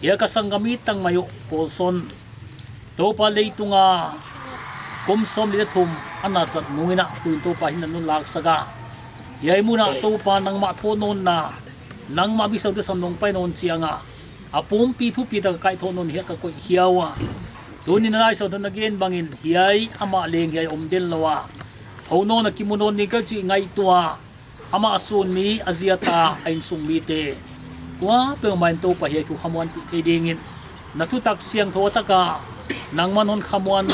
Hiai ka sanggam it tangmai uh Paulson Topa leitung a kum sawmli le thum a na zat nung in ah tuni in Topa hinna non laksak a hiai mun ah Topa nangmah thounawnna, nangmah mi siangthote samdawng pai nawn ciang a a pumpi thupi tak a kaihtuah nawn hiah ka koih khia uh a. Tuni in a Lai Siangtho in a gen bangin hiai amah leng hiai om den lo a, hou nawn a kimu nawn ding ka cih ngaihtuah a, amah a sun mi, a ziate, a innsung mite kuapeuhmah in Topa hiai thu khamuanpih thei ding in, na thutak siangthou a tak a nangman hon khamuan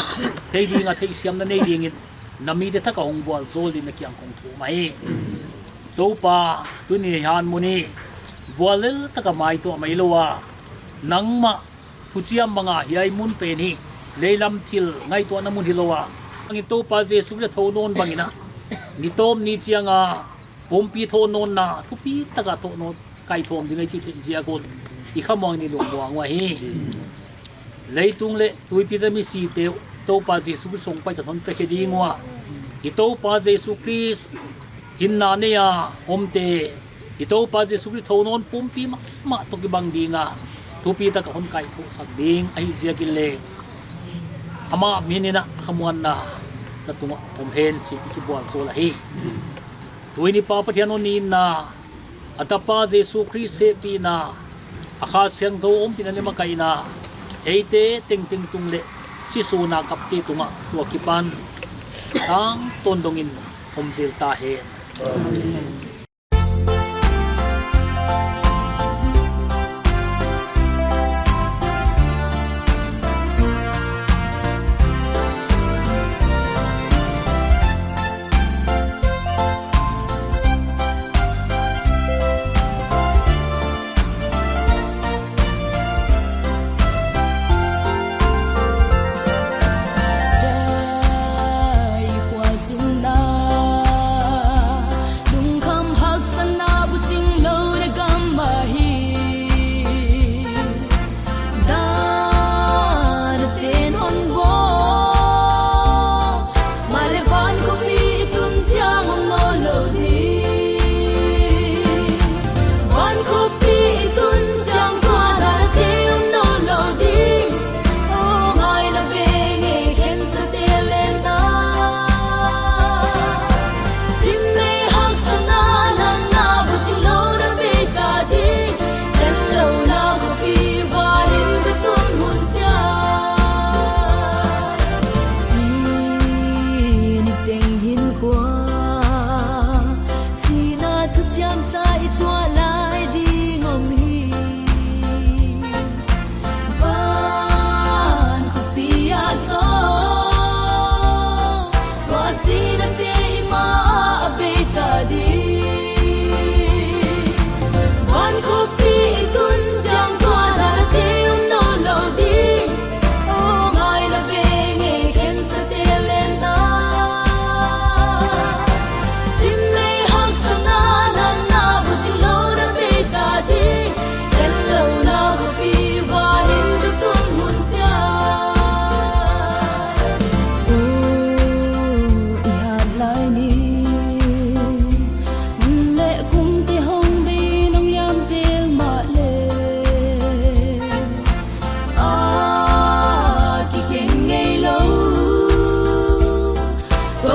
thei ding a theihsiamna nei ding in na mite thak a hong bual zawl ding in na kiang kong thum ahi. Topa, tuni han mun hi bual lel tak a maituah mai lo a, nangmah thuciam bang a hiai mun pen hi leilam thil ngaihtuahna mun hi lo a, bangin Topa Jesu Khrist a thou nawn bangin ah ni tawp ni ciang a pumpi thounawnna thupi tak a thounawn kaihtuah om ding ahi cih theih ziak un i khamuang in i lungmuang uh ahi. Leitung le tuipi te misite uh Topa Jesu Khrist hong pai tan hon piakhia ding uh a, i Topa Jesu Khrist hinna nei a omte i Topa Jesu Khrist thounawn pumpi mahmah tawh kibang ding a thupi tak a hon kaihtuahsak ding ahi ziak in le amah min in ah khamuanna na tungah om hen ci-in i kibual zawl ahi. Tuni in i Pa Pathian hon itna, a Tapa Jesu Khrist hehpihna, a Kha Siangtho ompihna le makaihna eite tengteng tung le sisun a kapte tungah tua kipan tangtawn dongin om zel ta hen.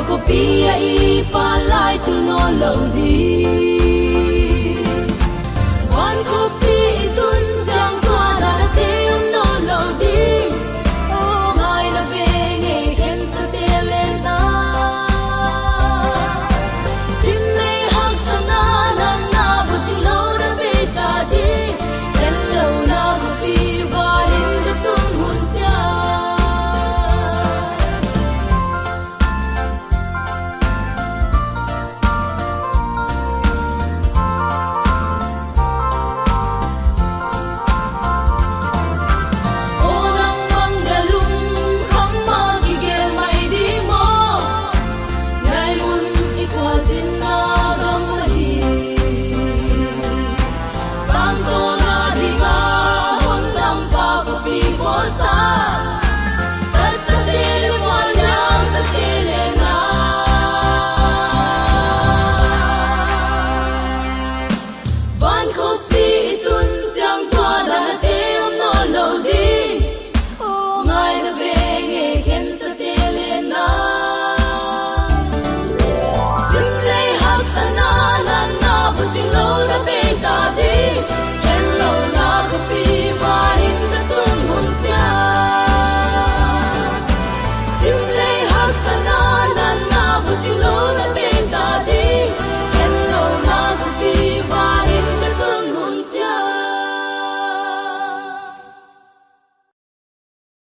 Khuapi ah i pha lai tul nawn lo ding.